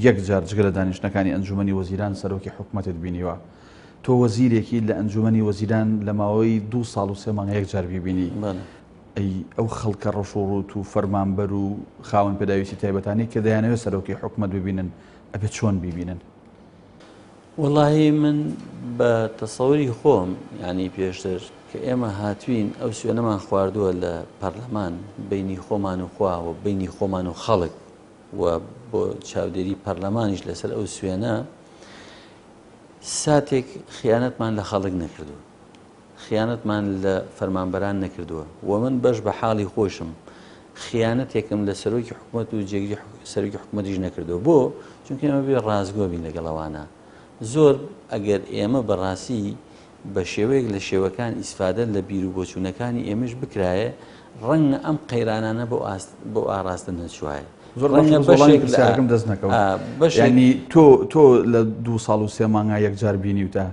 یەک جار جگە لە دانیشتنەکانی ئەنجومەنی وەزیران سەرۆکی حکومەتت بینیوە. تۆ وەزیرێکی لە ئەنجومەنی وەزیران لە ماوەی دوو ساڵ و سێ مانگە یەک جار بیبینی. ئەی ئەو خەڵکە ڕەش و ڕووت و فەرمانبەر و خاوەن پێداویستی تایبەتانەی کە دەیانەوێت سەرۆکی حکومەت ببینن ئەبێت چۆن بیبینن؟ وەڵاهی من بە تەسەوری خۆم یانی پێشتر کە ئێمە هاتوین ئەو سوێنەمان خواردووە لە پەرلەمان بینی خۆمان و خوا و بینی خۆمان و خەڵک و بۆ چاودێری پەرلەمانیش لەسەر ئەو سوێنە ساتێک خیانەتمان لە خەڵک نەکردووە خیانەتمان لە فەرمانبەران نەکردووە و من بەش بە حاڵی خۆشم خیانەتێکم لە سەرۆکی حکومەت و جێگری سەرۆکی حکومەتیش نەکردووە بۆ چونکە ئێمە بێ ڕاستگۆ بین لەگەڵ ئەوانە زۆر ئەگەر ئێمە بەڕاستی بە شێوەیەک لە شێوەکان ئیسفادە لە بیر و بۆچوونەکانی ئێمەش بکرایە ڕەنگە ئەم قەیرانانە بۆ ئاست بۆ ئاراستە نەچوایە زۆر ڕەنگە بەشێک پرسیارەکەم دەست نەکەوت ینی تۆ تۆ لە دوو ساڵ و سێ مانگا یەکجار بینیوتە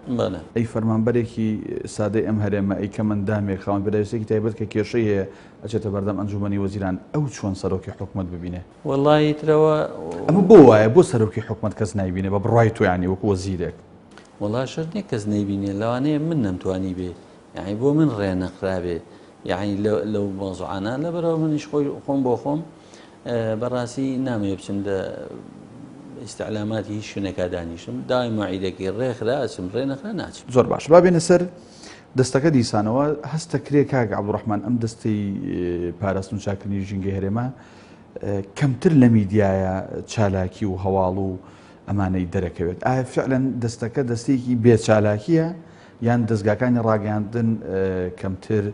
ئەی فەرمانبەرێکی سادەی ئەم هەرێمە ئەی کەمەندامێک خاوەن پێداویستێکی تایبەت کە کێشەی هەیە ئەچێتە بەردەم ئەنجومەنی وەزیران ئەو چۆن سەرۆکی حکومەت ببینێ؟ وەڵایی ترەوە. ئەمە بۆ وایە؟ بۆ سەرۆکی حکومەت کەس نایبینێ بە بڕوای تۆ یانی وەکو وەزیرێک؟ وەڵا شەرت نیە کەس نەیبینێ لەوانەیە من نەمتوانیبێ یانی بۆ من ڕێ نەخرابێ یانی لەو مەوزوعانە لەبەرئەوە منیش خۆی خۆم بۆ خۆم بەڕاستی نامەوێ بچم لە ئیستعلاماتی هیچ شوێنێکا دانیشم داوای مەوعیدەکەی ڕێخرا ئەچم ڕێ نەخرا ناچم. زۆر باش با بێینە سەر دەستەکە دیسانەوە هەستەکرێ کاک عەبدوڕەحمان ئەم دەستەی پاراستن و چاکردنی ژینگەی هەرێمە کەمتر لە میدیایە چالاکی و هەواڵ و ئەمانەی دەرەکەوێت ئایا فعلەن دەستەکە دەستێکی بێ چالاکیە یان دەستگاکانی ڕاگەیاندن کەمتر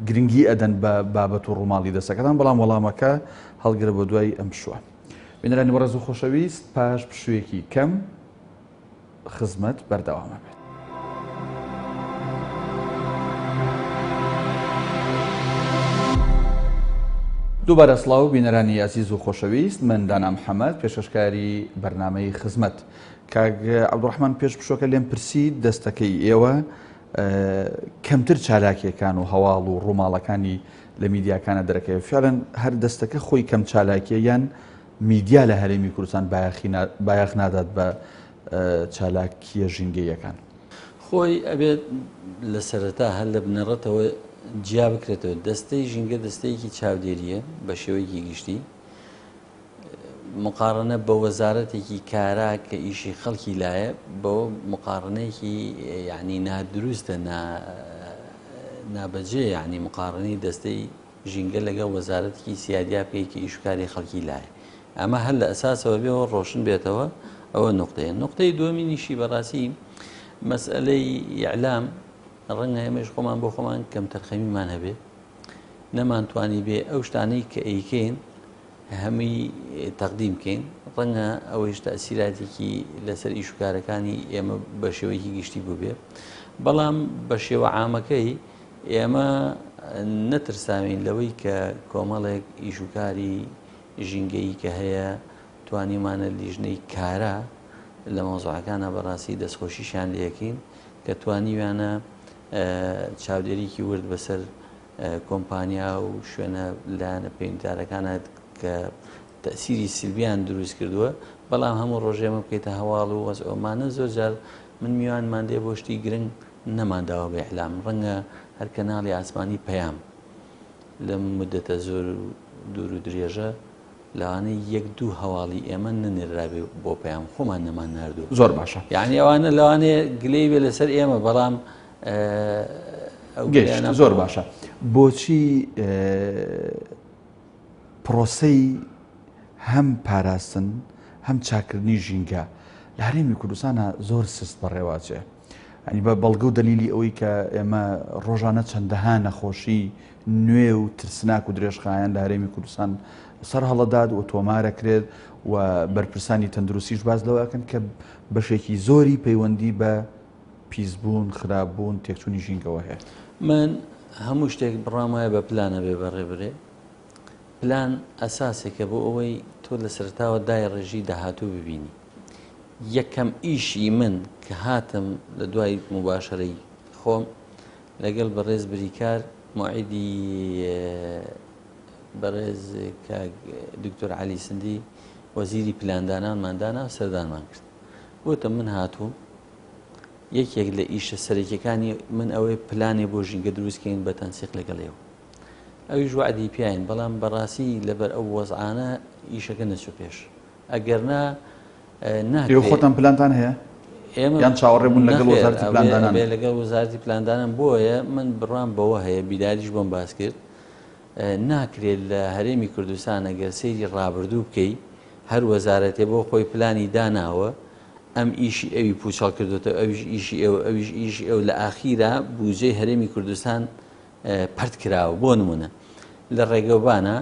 گرنگی ئەدەن بە بابەت و ڕووماڵی دەستەکەتان بەڵام وەڵامەکە هەڵگرە بۆ دوای ئەم پشووە بینەرانی بەڕێز و خۆشەویست پاش پشوویەکی کەم خزمەت بەردەوام ئەبێت. دووبارە سڵاو بینەرانی ئازیز و خۆشەویست من دانا محەممەد پێشکەشکاری بەرنامەی خزمەت کاک عەبدوڕەحمان پێش پشۆکە لێم پرسی دەستەکەی ئێوە کەمتر چالاکیەکان و هەواڵ و ڕووماڵەکانی لە میدیاکانە دەرەکەوێت فعلەن هەر دەستەکە خۆی کەم چالاکیە یان میدیا لە هەرێمی کوردستان بایەخ نادات بە چالاکییە ژینگەییەکان؟ خۆی ئەبێت لە سەرەتا هەر لە بنەڕەتەوە جیا بکرێتەوە. دەستەی ژینگە دەستەیەکی چاودێرییە بە شێوەیەکی گشتی مقارنە بە وەزارەتێکی کارا کە ئیشی خەڵکی لایە بەوە مقارنەیەکی یعنی نادروستە نابەجێ یعنی مقارنەی دەستەی ژینگە لەگەڵ وەزارەتێکی سیادیا بکەی کە ئیش و کاری خەڵکی لایە ئەمە هەر لە ئەساسەوە بێەوە ڕۆشن بێتەوە ئەوە نقطەیە نقطەی دووەمینیشی بەڕاستی مەسئلەی ئیعلام ڕەنگە ئێمەش خۆمان بۆ خۆمان کەم تەرخەمیمان هەبێ نەمانتوانی بێ ئەو شتانەی کە ئەیکەین هەمووی تەقدیم بکەین ڕەنگە ئەوەیش تەسیراتێکی لەسەر ئیشوکارەکانی ئێمە بە شێوەیەکی گشتی بووبێ بەڵام بە شێوە عامەکەی ئێمە نەترساوین لەوەی کە کۆمەڵێک ئیش و کاری ژینگەیی کە هەیە توانیومانە لیژنەی کارا لە مەوزوعەکانە بەڕاستی دەستخۆشیشیان لێکەین کە توانیویانە چاودێریکی ورد بەسەر کۆمپانیا و شوێنە لایەنە پەیوەندیدارەکانە کە تەئسیری سلبیان دروست کردووە بەڵام هەموو ڕۆژێ ئەمە بکەیتە هەواڵ و وەزع ئەمانە زۆر جار من میوانمان دێ بۆ شتی گرنگ نەمانداوە بە ئیعلام ڕەنگە هەر کەناڵی ئاسمانی پەیام لەم مدەتە زۆر دوور و درێژە لەوانەیە یەک دوو هەواڵی ئێمە نەنێررابێ بۆ پەیام خۆمان نەمان ناردوو زۆر باشە یعنی ئەوانە لەوانەیە گلەی بێ لەسەر ئێمە بەڵام ئەو گەیشت زۆر باشە بۆچی پرۆسەی هەم پاراستن هەم چاکردنی ژینگە لە هەرێمی کوردستانە زۆر سست بەڕێواچێ ئەنی بە بەڵگە و دەلیلی ئەوەی کە ئێمە ڕۆژانە چەندەها نەخۆشی نوێ و ترسناک و درێژخایەن لە هەرێمی کوردستان سەر هەڵەدات و تۆمارەکرێت و بەرپرسانی تەندروستیش باز لەوەکەن کە بەشێکی زۆری پەیوەندی بە پیسبوون، خراپبوون، تێکچوونی ژینگەوە هەیە. من هەموو شتێک بڕوام وایە بە پلان ئەبێ بەڕێ برێ. پلان ئەساسێکە بۆ ئەوەی تۆ لە سەرەتاوە دایڕێژی داهاتوو ببینی. یەکەم ئیشی من کە هاتم لە دوای موباشەرەی خۆم لەگەڵ بەڕێز بریکار موعیدی بەڕێز کاک دکتۆر عەلی سندی وەزیری پلاندانانمان دانا و سەردانمان کرد. وتم من هاتووم یەکێک لە ئیشە سەرەکیەکانی من ئەوەیە پلانێ بۆ ژینگە دروست کەین بە تەنسیق لەگەڵ ئێوە ئەویش وەعدی پیاین بەڵام بەڕاستی لەبەر ئەو وەزعانە ئیشەکە نەچوو پێش ئەگەر نا ئێوە خۆتان پلانتان هەیە ئێمە یان چاوەڕێ بوون لەگەڵ وەزارەتی پلاندانان لەگەڵ وەزارەتی پلاندانان بۆیە من بڕام بەوە هەیە بیداریش بۆم باس کرد ناکرێت لە هەرێمی کوردستان ئەگەر سەیری ڕابردوو بکەی هەر وەزارەتێ بۆ خۆی پلانی داناوە ئەم ئیشی ئەوی پوچەڵ کردوتەوە ئەویش ئیشی ئەو ئەویش ئیشی ئەو لە ئاخیرا بوجەی هەرێمی کوردستان پەرت کراوە بۆ نمونە لە ڕێگەوبانە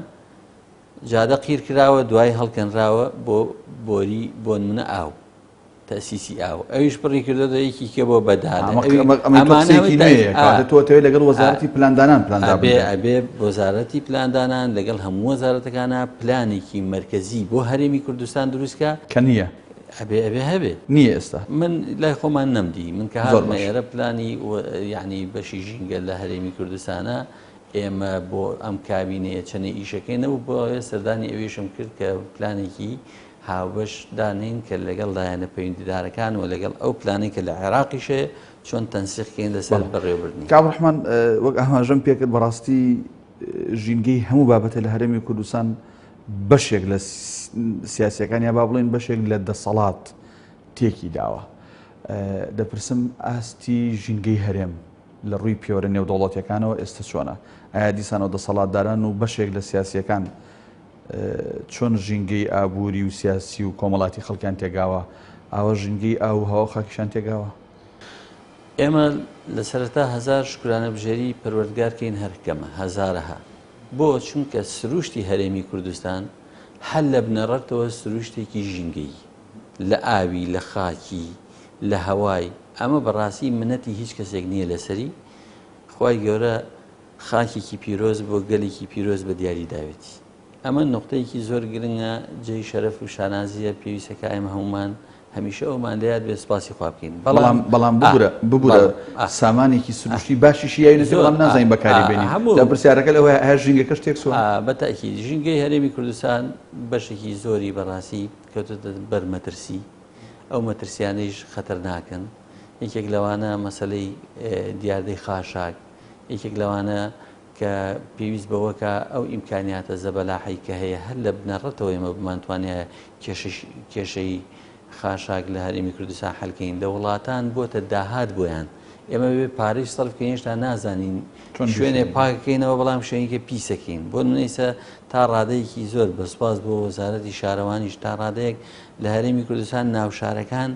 جادە قیر کراوە دوای هەڵکەنراوە بۆ بۆری بۆ نمونە ئاو تەسیسی ئاو ئەویش پڕی کردۆتە یەکی کە بۆ بەدادە تۆ تەوێت لەگەڵ وەزارەتی پلاندانان پلان ئەبێ ئەبێ وەزارەتی پلاندانان لەگەڵ هەموو وەزارەتەکانە پلانێکی مەرکەزی بۆ هەرێمی کوردستان دروستکە کە نییە ئەبێ ئەبێ هەبێ نییە ئێستا من لای خۆمان نەمدی من کە هاتمە ئێرە پلانی یعنی بەشی ژینگە لە هەرێمی کوردستانە ئێمە بۆ ئەم کابینەیە چەنێ ئیشەکەی نەبوو بۆ سەردانی ئەویشم کرد کە پلانێکی هاوبەش دانێین کە لەگەڵ لایەنە پەیوەندیدارەکان و لەگەڵ ئەو پلانەی کە لە عێراقیش هەیە چۆن تەنسیق کەین لەسەر بەڕێوەبردنی. کاک ڕەحمان وەک ئاماژەم پێکرد بەڕاستی ژینگەی هەموو بابەتە لە هەرێمی کوردستان بەشێک لە سیاسەکان یا با بڵێن بەشێک لە دەسەڵات تێکی داوە. دەپرسم ئاستی ژینگەی هەرێم لە ڕووی پێوەرە نێودەوڵەتیەکانەوە ئێستا چۆنە؟ ئایا دیسانەوە دەسەڵاتداران و بەشێک لە سیاسیەکان چۆن ژینگەی ئابووری و سیاسی و کۆمەڵاتی خەڵکیان تێگاوە، ئاوا ژینگەی ئاو و هەوا و خاکیشان تێگاوە؟ ئێمە لە سەرەتا هەزار شوکرانەبژێری پەروەردگار کەین هەر کەمە، هەزارەها. بۆ؟ چونکە سروشتی هەرێمی کوردستان هەر لە بنەڕەتەوە سروشتێکی ژینگەیی، لە ئاوی، لە خاکی، لە هەوای، ئەمە بەڕاستی منەتی هیچ کەسێک نییە لەسەری، خوای گەورە خاکێکی پیرۆز بۆ گەلێکی پیرۆز بە دیاری داوێتی. ئەمە نوقتەیەکی زۆر گرنگە، جێی شەرەف و شانازییە، پێویستە کە ئێمە هەموومان هەمیشە ئەومان لە یاد بێت سوپاسی خوا بکەین. بەڵام بەڵام ببورە ببورە سامانێکی سروشتی باشیشی یاوینەتێ بەڵام نازانین بەکاری بێنین. جا پرسیارەکە لەوەیە ئایا ژینگەکەش تێکچووە؟ بە تەئکید ژینگەی هەرێمی کوردستان بەشێکی زۆری بەڕاستی کەوتۆتە بەر مەترسی، ئەو مەترسیانەیش خەتەرناکن، یەکێک لەوانە مەسەلەی دیاردەی خاشاک، یەکێک لەوانە کە پێویست بەوە کە ئەو ئیمکانیاتە زەبەلاحەی کە هەیە هەر لە بنەڕەتەوە ئێمە بمانتوانایە کێشەی خاشاک لە هەرێمی کوردستان حەلکەین لە وڵاتان بۆتە داهات بۆیان ئێمە بێ پارەی سەرف کەین هێشتا نازانین شوێنێ پاکەکەینەوە بەڵام شوێنێکە پیسەکەین بۆ نمونەیسە تا ڕادەیەکی زۆر بە سوپاس بۆ وەزارەتی شارەوانیش تا ڕادەیەک لە هەرێمی کوردستان ناوشارەکان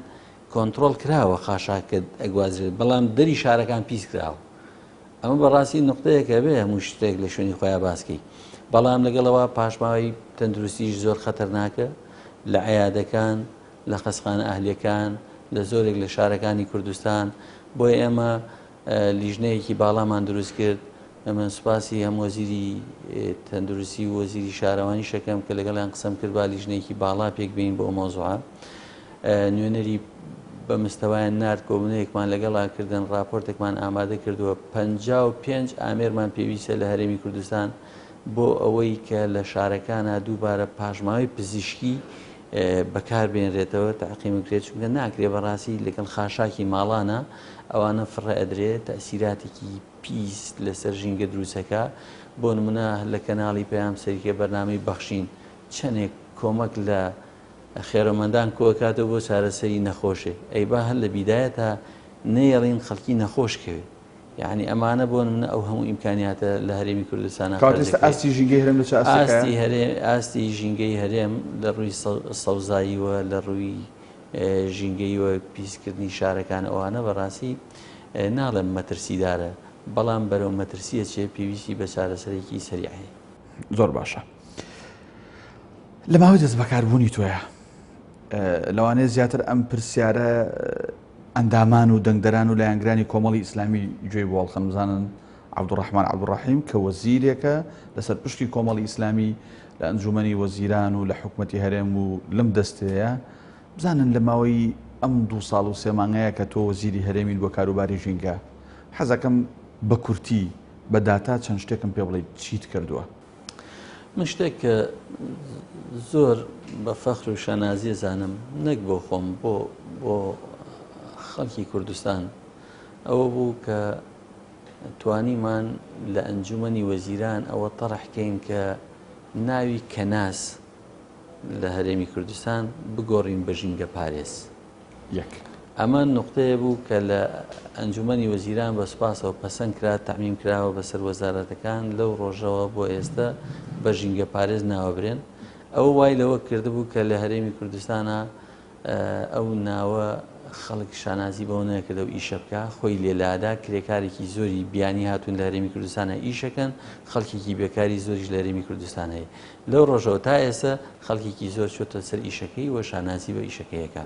کۆنتڕۆڵ کراوە خاشاک کە ئەگوازرێت بەڵام دەری شارەکان پیس کراوە ئەمە بەڕاستی نقطەیەکە بێ هەموو شتێک لە شوێنی خۆیان باسکەی بەڵام لەگەڵەوە پاشماوەی تەندروستیش زۆر خەتەرناکە لە عیادەکان لە خەسخانە ئەهلیەکان لە زۆرێک لە شارەکانی کوردستان بۆی ئێمە لیژنەیەکی باڵامان دروست کرد من سوپاسی هەم وەزیری تەندروستی و وەزیری شارەوانی شەکەم کە لەگەڵیان قسەم کرد با لیژنەیەکی باڵا پێک بین بۆ مەوزوعە نوێنەری بە مستەوایان نارد کۆبوونەیەکمان لەگەڵا کردن راپۆرتێکمان ئامادە کردووە 55 ئامێرمان پێویستە لە هەرێمی کوردستان بۆ ئەوەی کە لە شارەکانە دووبارە پاشماوەی پزیشکی بەکار بێنرێتەوە تاقیم بکرێت چونکە ناکرێ بەڕاستی لەگەڵ خاشاکی ماڵانە ئەوانە فڕە ئەدرێ تەسیراتێکی پیس لەسەر ژینگە دروستەکە بۆ نمونە لە کەناڵی پەیام سەریکە بەرنامەی بەخشین چەندێک کۆمەک لە خێرەمەندان کۆکاتەوە بۆ چارەسەری نەخۆشێ ئەی با هەر لە بیدایەتا نەیەڵین خەڵکی نەخۆش کەوێ یعنی ئەمانە بۆ نمونە ئەو هەموو ئیمکانیاتە لە هەرێمی کوردستانە کەواتە ئێستا ئاستی ژینگەی هەرێم لە چ ئاستێکایە؟ ئاستی هەرێم ئاستی ژینگەی هەرێم لە ڕووی سەوزاییوە لە ڕووی ژینگەییوە پیسکردنی شارەکان ئەوانە بەڕاستی ناڵێم مەترسیدارە بەڵام بەرەو مەترسیە چێ پێویستی بە چارەسەرێکی سەریع هەیە. زۆر باشە لە ماوەی دەست بەکاربوونی تۆیە لەوانەیە زیاتر ئەم پرسیارە ئەندامان و دەنگدەران و لایەنگرانی کۆمەڵی ئیسلامی گوێی بۆ هەڵخەن بزانن عەبدوڕەحمان عەبدوڕەحیم کە وەزیرێکە لەسەر پشکی کۆمەڵی ئیسلامی لە ئەنجومەنی وەزیران و لە حکومەتی هەرێم و لەم دەستەیە بزانن لە ماوەی ئەم دوو ساڵ و سێ مانگەیە کە تۆ وەزیری هەرێمیت بۆ کاروباری ژینگە حەزەکەم بە کورتی بە داتا چەند شتێکم پێ بڵێیت چیت کردووە؟ من شتێک کە زۆر بە فەخر و شانازیە زانم نەک بۆ خۆم بۆ بۆ خەڵکی کوردستان ئەوە بوو کە توانیمان لە ئەنجومەنی وەزیران ئەوە تەڕحکەین کە ناوی کەناس لە هەرێمی کوردستان بگۆڕین بە ژینگە پارێز. یەک. ئەمە نوقتەیە بوو کە لە ئەنجومەنی وەزیران بە سوپاسەوە پەسەند کرا، تەعمیم کراوە بەسەر وەزارەتەکان، لەو ڕۆژەوە بۆ ئێستە بە ژینگەپارێز ناوەبرێن. ئەوە وای لەوە کردبوو کە لە هەرێمی کوردستانا ئەو ناوە خەڵک شانازی بەوە نەکرد ئەو ئیشە بکا، خۆی لێ لادا، کرێکارێکی زۆری بیانی هاتوون لە هەرێمی کوردستانا ئیشەکەن، خەڵکێکی بێکاری زۆریش لە هەرێمی کوردستان هەیە. لەو ڕۆژەوە تا ئێستا خەڵکێکی زۆر چۆتە سەر ئیشەکەی و شانازی بە ئیشەکەی ئەکا.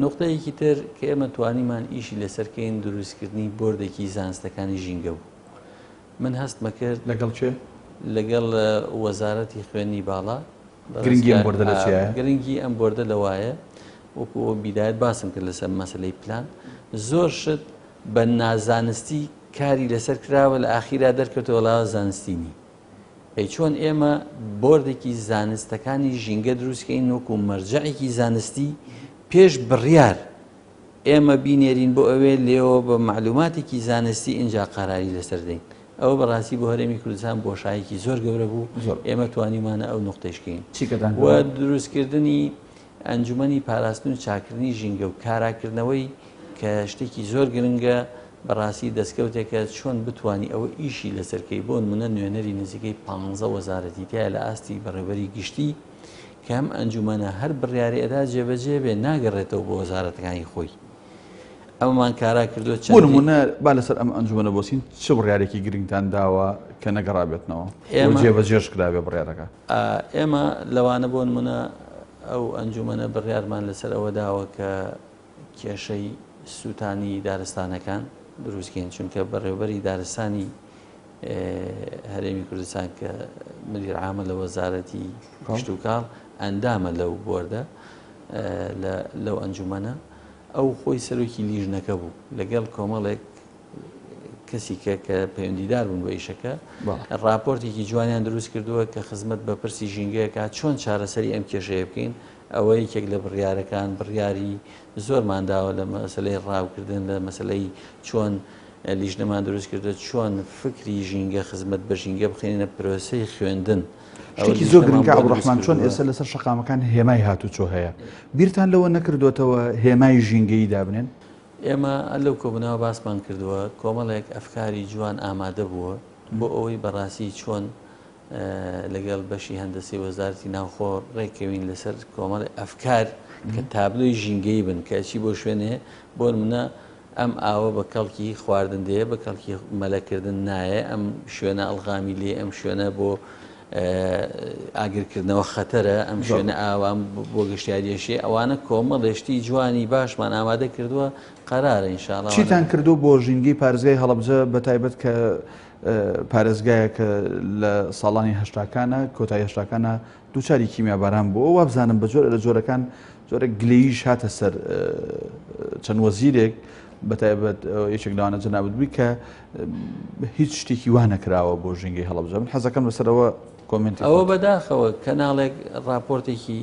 نوقتەیەکی تر کە ئێمە توانیمان ئیشی لەسەر کەین دروستکردنی بۆردێکی زانستەکانی ژینگە بوو. من هەستمە کرد. لەگەڵ کێ؟ لەگەڵ وەزارەتی خوێندنی باڵا. گرنگی ئەم بۆردە لە چیایە؟ گرنگی ئەم بۆردە لەوایە وەکو ئەو بیدایەت باسم کرد لەسەر مەسەلەی پلان زۆر شت بە نازانستی کاری لەسەر کراوە لە ئاخیرا دەرکەوتەوە لاوە زانستی نی. ئەی چۆن ئێمە بۆردێکی زانستەکانی ژینگە دروستکەین وەکو مەرجەعێکی زانستی پێش بڕیار ئێمە بینێرین بۆ ئەوێ لێەوە بە معلوماتێکی زانستی ئینجا قەراری لەسەر دەین ئەوە بەڕاستی بۆ هەرێمی کوردستان بۆشایەکی زۆر گەورە بوو ئێمە توانیمانە ئەو نقطەیشکەین و دروستکردنی ئەنجومەنی پاراستن و چاکردنی ژینگە و کاراکردنەوەی کە شتێکی زۆر گرنگە بەڕاستی دەستکەوتێکە چۆن بتانی ئەوە ئیشی لەسەرکەی بۆ نمونە نوێنەری نزیکەی پ وەزارەتی تایە لە ئاستی بەڕێوبەری گشتی کە ئەم ئەنجومەنە هەر بڕیاری ئەدا جێبەجێ بێ ناگەڕێتەوە بۆ وەزارەتەکانی خۆی ئەمەمان کارا کردووە چەند بۆ نمونە با لەسەر ئەم ئەنجومەنە بۆسین چ بڕیارێکی گرنگتان داوە کە نەگەڕابێتنەوە ئێمە جێبەجێش کرابێ بڕیارەکە؟ ئێمە لەوانە بۆ نمونە ئەو ئەنجومەنە بڕیارمان لەسەر ئەوە داوە کە کێشەی سووتانی دارستانەکان دروستکەین چونکە بەڕێوبەری دارستانی هەرێمی کوردستان کە مدیر عامە لە وەزارەتی کشتوکاڵ ئەندامە لەو بۆردە لەو ئەنجومەنە ئەو خۆی سەرۆکی لیژنەکە بوو لەگەڵ کۆمەڵێک کەسی کە کە پەیوەندیدار بوون بە ئیشەکە راپۆرتێکی جوانیان دروست کردووە کە خزمەت بە پرسی ژینگەیەکە چۆن چارەسەری ئەم کێشەیە بکەین ئەوە یەکێک لە بڕیارەکان بڕیاری زۆرمان داوە لە مەسلەی ڕاوکردن لە مەسلەی چۆن لیژنەمان دروست کردووە چۆن فکری ژینگە خزمەت بە ژینگە بخێنە پرۆسەی خوێندن. شتێکی زۆر گرنگە عەبدولڕەحمان چۆن ئێستا لەسەر شەقامەکان هێمای هاتوچۆ هەیە بیرتان لەوە نەکردوێتەوە هێمای ژینگەیی دابنێن؟ ئێمە لەو کۆبوونەوە باسمان کردووە کۆمەڵێک ئەفکاری جوان ئامادە بووە بۆ ئەوەی بەڕاستی چۆن لەگەڵ بەشی هەندەسی وەزارتی ناوخۆ ڕێککەوین لەسەر کۆمەڵی ئەفکار کە تابلۆی ژینگەی بن کە چی بۆ شوێنێ بۆ منە ئەم ئاوە بە کەڵکی خواردن دێ بە کەڵکی مەلەکردن نایە ئەم شوێنە ئەڵغامی لێ ئەم شوێنە بۆ ئاگرکردنەوە خەتەرە ئەم شوێنە ئاوام بۆ گەشتیاریەشێ ئەوانە کۆمەڵێ شتی جوانی باشمان ئامادە کردووە قەرارە ئینشاڵا چیتان کردو بۆ ژینگەی پارێزگای هەڵەبجە بە تایبەت کە پارێزگایەکە لە ساڵانی هەشتاکانە کۆتایی هەشتاکانە دووچاری کیمیاباران بووە، وابزانم بە جۆرە لە جۆرەکان جۆرێک گلەییش هاتە سەر چەند وەزیرێک بەتایبەت یەکێک لەوانە جەنابت بووی کە هیچ شتێکی وا نەکراوە بۆ ژینگەی هەڵەبجە من حەزەکەم لەسەرەوە کۆمێنتی ئەوە بەداخەوە کەناڵێک ڕاپۆرتێکی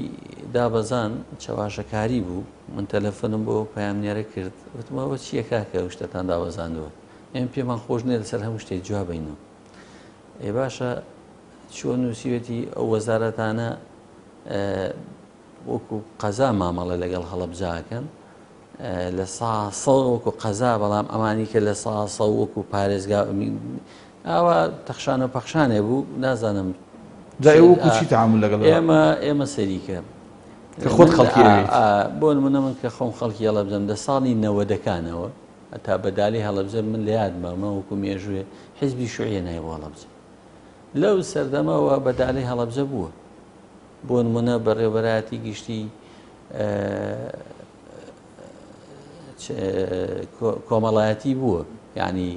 دابەزان چەواشەکاری بوو من تەلەفۆنم بۆ پەیامنێرە کرد وتم ئەوە چییە کاکە ئەو شتەتان دابەزاندووە ئێمە پێمان خۆش نییە لەسەر هەموو شتێک جوابینەوە ئێ باشە چۆن نووسیوێتی ئەو وەزارەتانە وەکو قەزا مامەڵە لەگەڵ هەڵەبجاکەن لە ساسە وەکو قەزا بەڵام ئەمانی کە لە ساسە وەکو پارێزگا ئاوا تەخشانە و پەخشانێ بوو نازانم وەکو چی تعامل لەگەڵ ئێمە ئێمە سەریکە کە خۆت خەڵکی بۆ نمونە من کە خۆم خەڵکی هەڵەبجەم لە ساڵی نەوەدەکانەوە هەتا بەدالی هەڵەبجە من لە یادمە مە وەکو مێژوێ حیزبی شوعیە نای بۆ هەڵەبجە لەو سەردەمەوە بەدالی هەڵەبجە بووە بۆ نمونە بەڕێوەبەرایەتی گشتی کۆمەڵایەتی بووە یعنی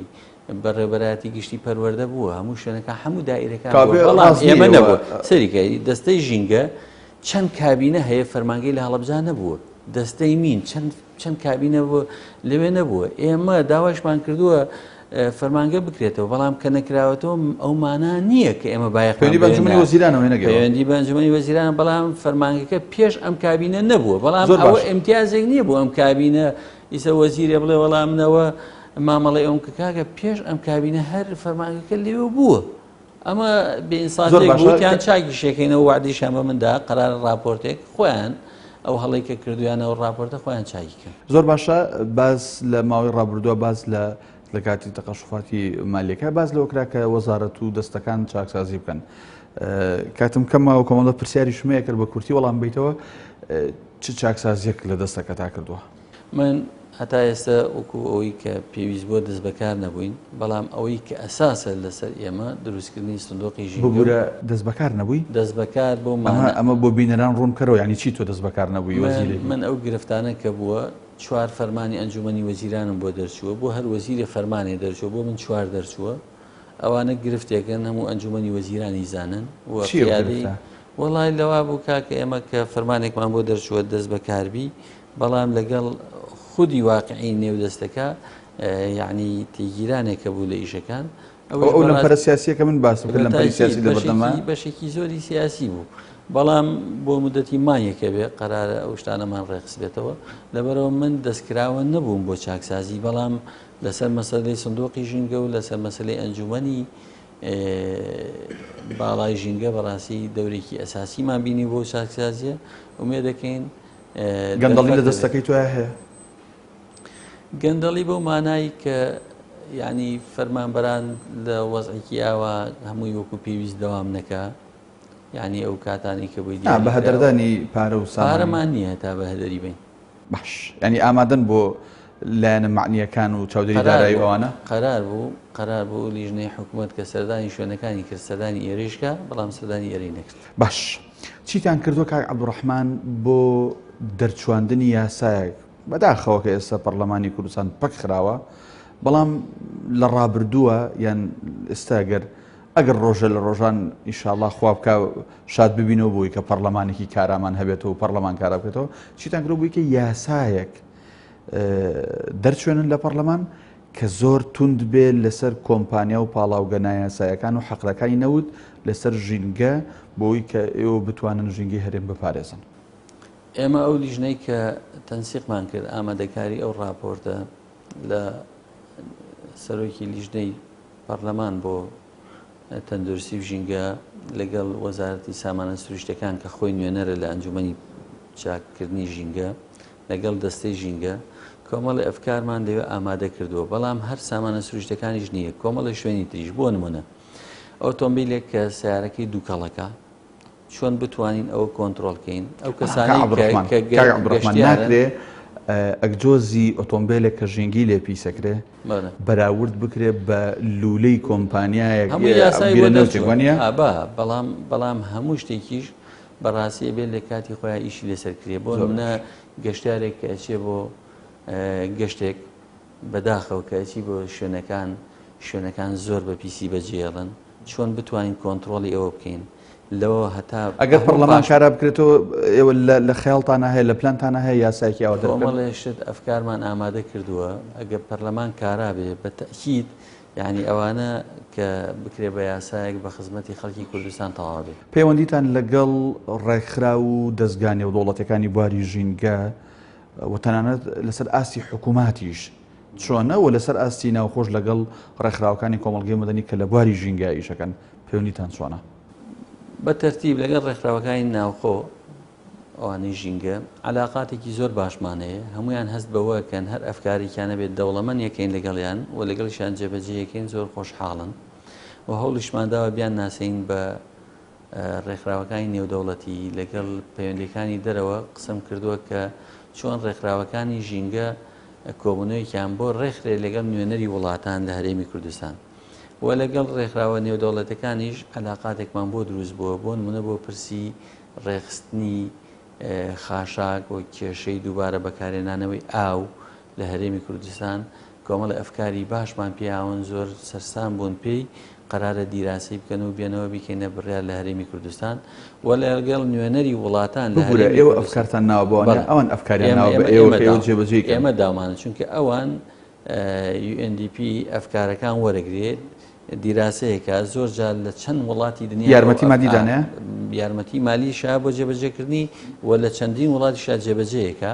بەڕێوەبەرایەتی گشتی پەروەردە بووە هەموو شوێنەکە هەموو دایرەکان بەڵام ئێمە نەبوو سەریکە دەستەی ژینگە چەند کابینە هەیە فەرمانگەی لە هەڵەبجە نەبووە دەستەی مین چەند چەند کابینە بوو لەوێ نەبووە ئێمە داواشمان کردووە فەرمانگە بکرێتەوە بەڵام کە نەکراوەتەوە ئەو مانا نییە کە ئێمە بایەخ پەیوەندی بە ئەنجومەنی وەزیرانەوە نەگەیەوە پەیوەندی بە ئەنجومەنی وەزیران بەڵام فەرمانگەکە پێش ئەم کابینە نەبووە بەڵام ئەوە ئیمتیازێک نییە بۆ ئەم کابینە ئیسە وەزیرێ بڵێ وەڵام منەوە مامەڵەی ئەوم کە کاکە پێش ئەم کابینە هەر فەرمانگەکە لێوە بووە ئەمە بێ ئینسافێک بوو وتیان چاکیشەکەینەوە وعدیشیان بە من دا قەرارە ڕاپۆرتێک خۆیان ئەو هەڵەی کە کردویانە و ڕاپۆرتە خۆیان چاکی کەن. زۆر باشە باس لە ماوەی ڕابردووە باس لە لە کاتی تەقەشوفاتی مالیەکە باس لەوە کرا کە وەزارەت و دەستەکان چاکسازی بکەن کاتم کەم ماوە کۆمەڵە پرسیاریشم هەیە کرد بە کورتی وەڵام بیتەوە چ چاکسازیەک لە دەستەکەتا کردووە؟ من هەتا ئێستا وەکو ئەوەی کە پێویست بووە دەستبەکار نەبووین، بەڵام ئەوەی کە ئەساسە لەسەر ئێمە دروستکردنی سندوقی ژینگە و. ببورە دەستبەکار نەبووی؟ دەستبەکار بۆ مانا. ئەمە بۆ بینەران ڕوون بکەرەوە یانی چی تۆ دەستبەکار نەبووی وەزیرێکی؟ من ئەو گرفتانە کە بووە چوار فەرمانی ئەنجومەنی وەزیرانم بۆ دەرچووە، بۆ هەر وەزیرێ فەرمانێ دەرچووە، بۆ من چوار دەرچووە، ئەوانە گرفتێکن هەموو ئەنجومەنی وەزیران ئیزانن و چییە ئەو قیادەی گرفتە؟ وەڵای لەوا بوو کاکە ئێمە کە فەرمانێکمان بۆ دەرچووە دەستبەکار بی، بەڵام لەگەڵ خودی واقعی نێو دەستەکە یەعنی تێگیرانێک هەبوو لە ئیشەکان ئەو ئەو لەمپەرە سیاسییە کە من باسم کرد لەمپەری سیاسی لە بەردەما بەشێکی زۆری سیاسی بوو بەڵام بۆ مدەتی مانگێکە بێ قەرارە ئەو شتانەمان ڕێکخستبێتەوە لەبەرەوە من دەستکراوە نەبووم بۆ چاکسازی بەڵام لەسەر مەسەلەی سندوقی ژینگە و لەسەر مەسەلەی ئەنجومەنی باڵای ژینگە بەڕاستی دەورێکی ئەساسیمان بینی بۆ چاکسازیە ئومێدەکەین گەندەڵی لە دەستەکەی تۆیا هەیە؟ گەندەڵی بەو مانای کە یانی فەرمانبەران لە وەزعێکی ئاوا هەمووی وەکو پێویست دەوام نەکا یانی ئەو کاتانەی کە بۆی دیاری کراوە. بەهەدەردانی پارە و سامانی. پارەمان نییە هەتا بەهەدەری بەین. باش یانی ئامادەن بۆ لایەنە مەعنییەکان و چاودێری قەرار دارایی و بوو ئەوانە؟ قەرار بوو قەرار بوو لیژنەی حکومەت کە سەردانی شوێنەکانی کرد سەردانی ئێرەیش کا بەڵام سەردانی ئێرەی نەکرد. باش چیتان کردووە کاک عەبدولڕەحمان بۆ دەرچواندنی یاسایەک بەداخەوە کە ئێستا پەڕلەمانی کوردستان پەک خراوە، بەڵام لە ڕابردووە یان ئێستا گەر ئەگەر ڕۆژە لە ڕۆژان ئیشاڵا خوا بکا شاد ببینەوە بۆی کە پەڕلەمانێکی کارامان هەبێتەوە و پەڕلەمان کارا بکرێتەوە، چیتان کردووە بۆی کە یاسایەک دەرچوێنن لە پەڕلەمان کە زۆر توند بێ لەسەر کۆمپانیا و پاڵاوگە نایاسایەکان و حەقرەکانی نەوت لەسەر ژینگە بۆی کە ئێوە بتوانن ژینگەی هەرێم بپارێزن؟ ئێمە ئەو لیژنەی کە تەنسیقمان کرد ئامادەکاری ئەو ڕاپۆرتە لە سەرۆکی لیژنەی پەرلەمان بۆ تەندروستی و ژینگە لەگەڵ وەزارەتی سامانە سروشتەکان کە خۆی نوێنەرە لە ئەنجومەنی چاککردنی ژینگە لەگەڵ دەستەی ژینگە کۆمەڵی ئەفکارمان لەوێ ئامادە کردووە بەڵام هەر سامانە سروشتەکانیش نییە کۆمەڵی شوێنی تریش بۆ نمونە ئۆتۆمبیلێک کە سیارەکەی دووکەڵەکە چۆن بتوانین ئەوە کۆنترۆڵ کەین ئەو کەسانەی کە گەشتیارن. ناکرێ ئەگزۆزی ئۆتۆمبیلێک کە ژینگەی لێ پیسەکرێ بەراورد بکرێ بە لولەی کۆمپانیایەک هەموو یاسای بیرە بۆ نەوتێک دەرچووە. وانییە؟ با بەڵام بەڵام هەموو شتێکیش بەڕاستی ئەبێ لە کاتی خۆیان ئیشی لەسەر کرێ بۆ زۆر نمونە باش. گەشتارێک کە ئەچێ بۆ گەشتێک بەداخەوە کە ئەچی بۆ شوێنەکان شوێنەکان زۆر بە پیسی بەجێڵن چۆن بتوانین کۆنتڕۆڵی ئەوە بکەین لەوە هەتا ئەگەر هەموو پەڕلەمان پاش کارا بکرێتەوە ئێوە لە خەیاڵتانا هەیە لە پلانتانا هەیە یاسایەکی ئاوا دەربکەن؟ کۆمەڵێ شت ئەفکارمان ئامادە کردووە ئەگەر پەرلەمان کارا بێ بە تەئکید یانی ئەوانە کە بکرێ بە یاسایەک بە خزمەتی خەڵکی کوردستان تەواو بێ. پەیوەندیتان لەگەڵ ڕێکخراو و دەزگا نێودەوڵەتیەکانی بواری ژینگە و تەنانەت لەسەر ئاستی حکوماتیش چۆنە و لەسەر ئاستی ناوخۆش لەگەڵ ڕێکخراوەکانی کۆمەڵگەی مەدەنی کە لە بواری ژینگە ئیشەکەن پەیوەندیتان چۆنە؟ بە تەرتیب لەگەڵ ڕێکخراوەکانی ناوخۆ ئەوانەی ژینگە عەلاقاتێکی زۆر باشمان هەیە، هەموویان هەست بەوە کەن هەر ئەفکارێکیان هەبێت دەوڵەمەند یەکەین لەگەڵیان و لەگەڵیشیان جێبەجێیەکەین زۆر خۆشحاڵن و هەوڵیشمان داوە بیانناسین بە ڕێکخراوەکانی نێودەوڵەتی، لەگەڵ پەیوەندییەکانی دەرەوە قسەم کردووە کە چۆن ڕێکخراوەکانی ژینگە کۆبوونەوەیەکیان بۆ ڕێکخرێ لەگەڵ نوێنەری وڵاتان لە هەرێمی کوردستان و لەگەڵ ڕێکخراوە نێودەوڵەتەکانیش عەلاقاتێکمان بۆ دروست بووە بۆ نمونە بۆ پرسی ڕێکخستنی خاشاک و کێشەی دووبارە بەکارهێنانەوەی ئاو لە هەرێمی کوردستان کۆمەڵی ئەفکاری باشمان پێیاون زۆر سەرسام بوون پێی قەرارە دیراسەی بکەن و بێنەوە بیکەینە بڕیار لە هەرێمی کوردستان و لەگەڵ نوێنەری وڵاتان لە ببورە هەرێمی ئێوە کوردستان. ئەفکارتان ناوە بۆ ئەوان بەڵێ. ئەوان ئەفکاریان ئێمە ناوە بە ئێمە ئێوە ئێمە کە ئێوە داو جێبەجێی کەن. ئێمە داومانە چونکە ئەوان UNDP ئەفکارەکان وەرەگرێ دیراسەیەکە زۆر جار لە چەند وڵاتی دنیا یارمەتی مادی دانەیە؟ یارمەتی مالیشە بۆ جێبەجێکردنی و لە چەندین وڵاتیشا جێبەجێیەکە.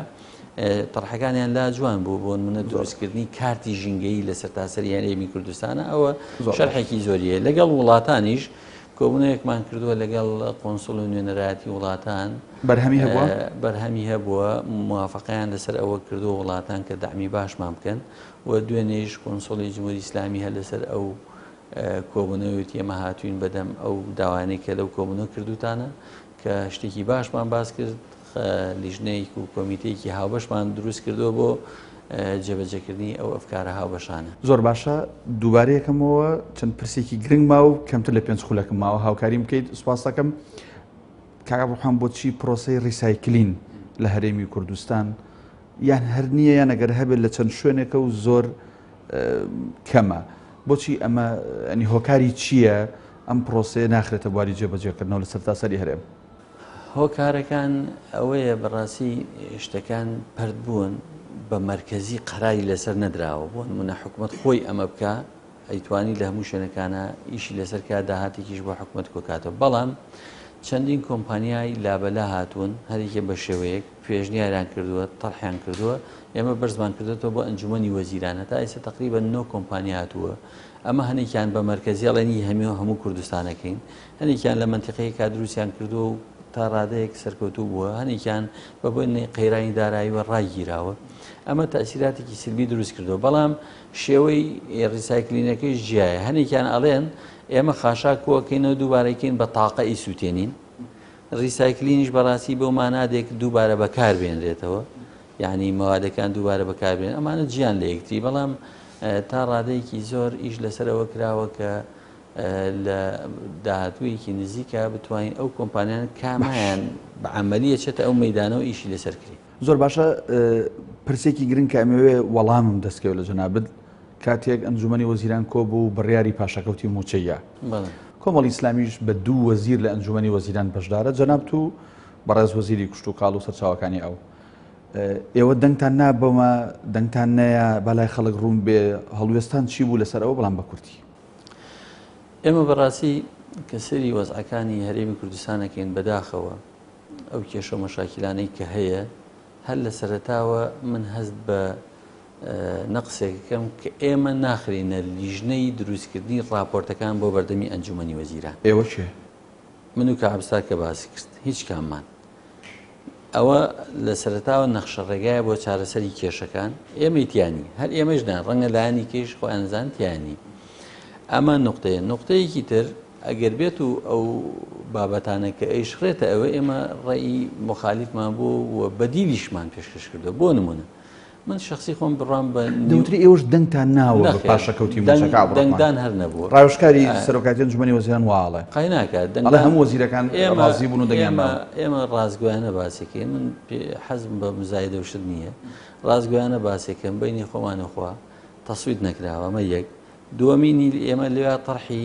تەرحەکانیان لا جوان بوو بۆ نمونە دروستکردنی کارتی ژینگەیی لە سەرتاسەری هەرێمی کوردستانە ئەوە شەرحێکی زۆریە لەگەڵ وڵاتانیش کۆبوونەوەیەکمان کردووە لەگەڵ قۆنسڵ و نوێنەرایەتی وڵاتان بەرهەمی هەبووە بەرهەمی هەبووە موافقەیان لەسەر ئەوە کردووە وڵاتان کە دەعمی باشمان بکەن و دوێنێش قۆنسڵی جمهوری ئیسلامی هەر لەسەر ئەو کۆبوونەوەی وتی ئێمە هاتوین بەدەم ئەو داوایانەی کە لەو کۆبوونەوە کردوتانە کە شتێکی باشمان باس کرد لیژنەیەک و کۆمیتەیەکی هاوبەشمان دروست کردووە بۆ جێبەجێکردنی ئەو ئەفکارە هاوبەشانە. زۆر باشە دووبارە یەکەمەوە چەند پرسێکی گرنگ ماوە و کەمتر لە پێنج خولەکم ماوە هاوکاریم بکەیت سوپاس دەکەم. کاک عەبدولڕەحمان بۆچی پرۆسەی ڕیسایکلین لە هەرێمی کوردستان یان هەر نییە یان ئەگەر هەبێت لە چەند شوێنێکە و زۆر کەمە بۆچی ئەمە ئەنی هۆکاری چییە ئەم پرۆسەیە ناخرێتە بواری جێبەجێکردنەوە لە سەرتاسەری هەرێم؟ هۆکارەکان ئەوەیە بەڕاستی شتەکان پەرت بوون بە مەرکەزی قەراری لەسەر نەدراوە بۆ نمونە حکومەت خۆی ئەمە بکە ئەیتوانی لە هەموو شوێنەکانە ئیشی لەسەر کا داهاتێکیش بۆ حکومەت کۆکاتەوە بەڵام چەندین کۆمپانیای لابەلا هاتوون هەرێکێ بە شێوەیەک پێشنیاریان کردووە تەرحیان کردووە ئێمە بەرزمان کردێتەوە بۆ ئەنجومەنی وەزیران هەتا ئێستا تقریبا نۆ کۆمپانیا هاتووە ئەمە هەنێکیان بە مەرکەزی ئەڵێن هی هەموو کوردستانەکەین هەنێکیان لە مەنتیقەیەکا دروستیان کردووە و تا ڕادەیەک سەرکەوتوو بووە، هەنێکیان بە بۆنەی قەیرانی داراییوە ڕاگیراوە. ئەمە تەئسیراتێکی سلبی دروست کردووە، بەڵام شێوەی ڕیسایکلینەکەیش جیایە. هەنێکیان ئەڵێن ئێمە خاشاک کۆئەکەینەوە دووبارە ئەیکەین بە تاقە ئەیسووتێنین. ڕیسایکلینیش بەڕاستی بەو مانا دێ کە دووبارە بەکار بێنرێتەوە، یعنی مەوادەکان دووبارە بەکار بێن. ئەمانە جیان لە یەکتری، بەڵام تا ڕادەیەکی زۆر ئیش لەسەرەوە کراوە کە لە داهاتوویەکی نزیکا بتوانین ئەو کۆمپانیانە کامایان بە عەمەلی ئەچێتە ئەو مەیدانەوە ئیشی لەسەر کرێ. زۆر باشە پرسێکی گرنگ کە ئەمەوێ وەڵامم دەستکەوێت لە جەنابت کاتێک ئەنجومەنی وەزیران کۆبوو بڕیاری پاشەکەوتی مووچەیە کۆمەڵی ئیسلامیش بە دوو وەزیر لە ئەنجومەنی وەزیران بەشدارە جەنابت و بەڕێز وەزیری کشتوکاڵ و سەرچاوەکانی ئەو ئێوە دەنگتان نا بەمە دەنگتان نەیە با لای خەڵک ڕوون بێ هەڵوێستان چی بوو لەسەر ئەوە بەڵام بە کورتی. ئێمە بەڕاستی کە سەیری وەزعەکانی هەرێمی کوردستان ئەکەین بەداخەوە ئەو کێشە و مەشاکیلانەی کە هەیە هەر لە سەرەتاوە من هەست بە نەقسێکەکەم کە ئێمە ناخرینە لیژنەی دروستکردنی ڕاپۆرتەکان بۆ بەردەمی ئەنجومەنی وەزیران. ئێوە کێ؟ من و کاک عەبدولستار کە باسی کرد هیچ کاممان. ئەوە لە سەرەتاوە نەخشە ڕێگایە بۆ چارەسەری کێشەکان، ئێمەی تیا نین، هەر ئێمەش نا، ڕەنگە لایەنی کەیش خۆیان زان تیا نین. ئەمە نوقتەیە. نوقتەیەکی تر ئەگەر بێت و ئەو بابەتانە کە ئەیشڕێتە ئەوە ئێمە ڕێی مخالیفمان بوو و بەدیلیشمان پێشکەش کردووە. بۆ نمونە من شەخسی خۆم بڕوام بە دەوتری ئێوەش دەنگتان ناوە بە پاشەکەوتی مووچەکە عەبدولڕەحمان. دەنگدان هەر نەبووە. ڕاوێژکاری سەرۆکایەتی ئەنجومەنی وەزیران وا ئەڵێ. قای ناکات. ئەڵێ هەموو وەزیرەکان ڕازی بوون و دەنگیان ناوە. ئێمە ڕاستگۆیانە باسێکەین. من حەزم بە مزایدە و شت نییە. ڕاستگۆیانە باسێکەم بەینی خۆمان و خوا تەسویت نەکراوە. ئەمە یەک. دووەمینی ئێمە لەوێ تەرحی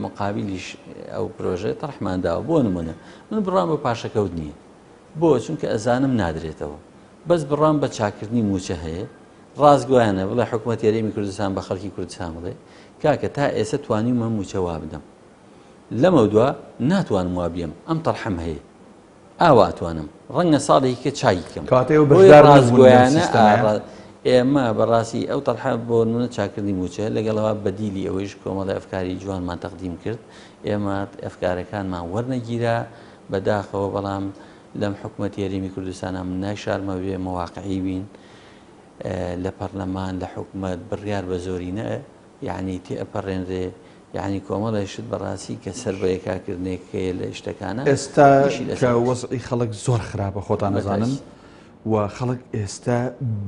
مقابلیش ئەو پرۆژەیە تەرحمان داوە. بۆ نمونە من بڕوام بە پاشەکەوت نییە. بۆ؟ چونکە ئەزانم نادرێتەوە. بەس بڕوام بە چاککردنی مووچە هەیە، ڕاستگۆیانە بڵێ حکومەتی هەرێمی کوردستان بە خەڵکی کوردستان بڵێ کاکە تا ئێستا توانیومە مووچە وا بدەم لەمەودوا ناتوانم وا بیەم ئەم تەرحەم هەیە ئاوا ئەتوانم ڕەنگە ساڵێکی کە چاکی کەم. کەواتە ئێوە بەشدار نەبوون لەم سیستەمەیە؟ ئێمە بەڕاستی ئەو تەرحە بۆ نمونە چاکردنی مووچە لەگەڵەوە بەدیلی ئەوەیش کۆمەڵی ئەفکاری جوانمان تەقدیم کرد ئێمە ئەفکارەکانمان وەرنەگیرا بەداخەوە بەڵام لەم حکومەتی هەرێمی کوردستانا من نایشارمەوە بێ ئێمە واقعی بین لە پەرلەمان لە حکومەت بڕیار بە زۆرینە یعنی تێئەپەڕێنرێ یعنی کۆمەڵێ شت بەڕاستی کە سەر بە یەکاکردنێک هەیە لە شتەکانە ئێستا کە وەزعی خەڵک زۆر خراپە خۆتان ئەزانن و خەڵک ئێستا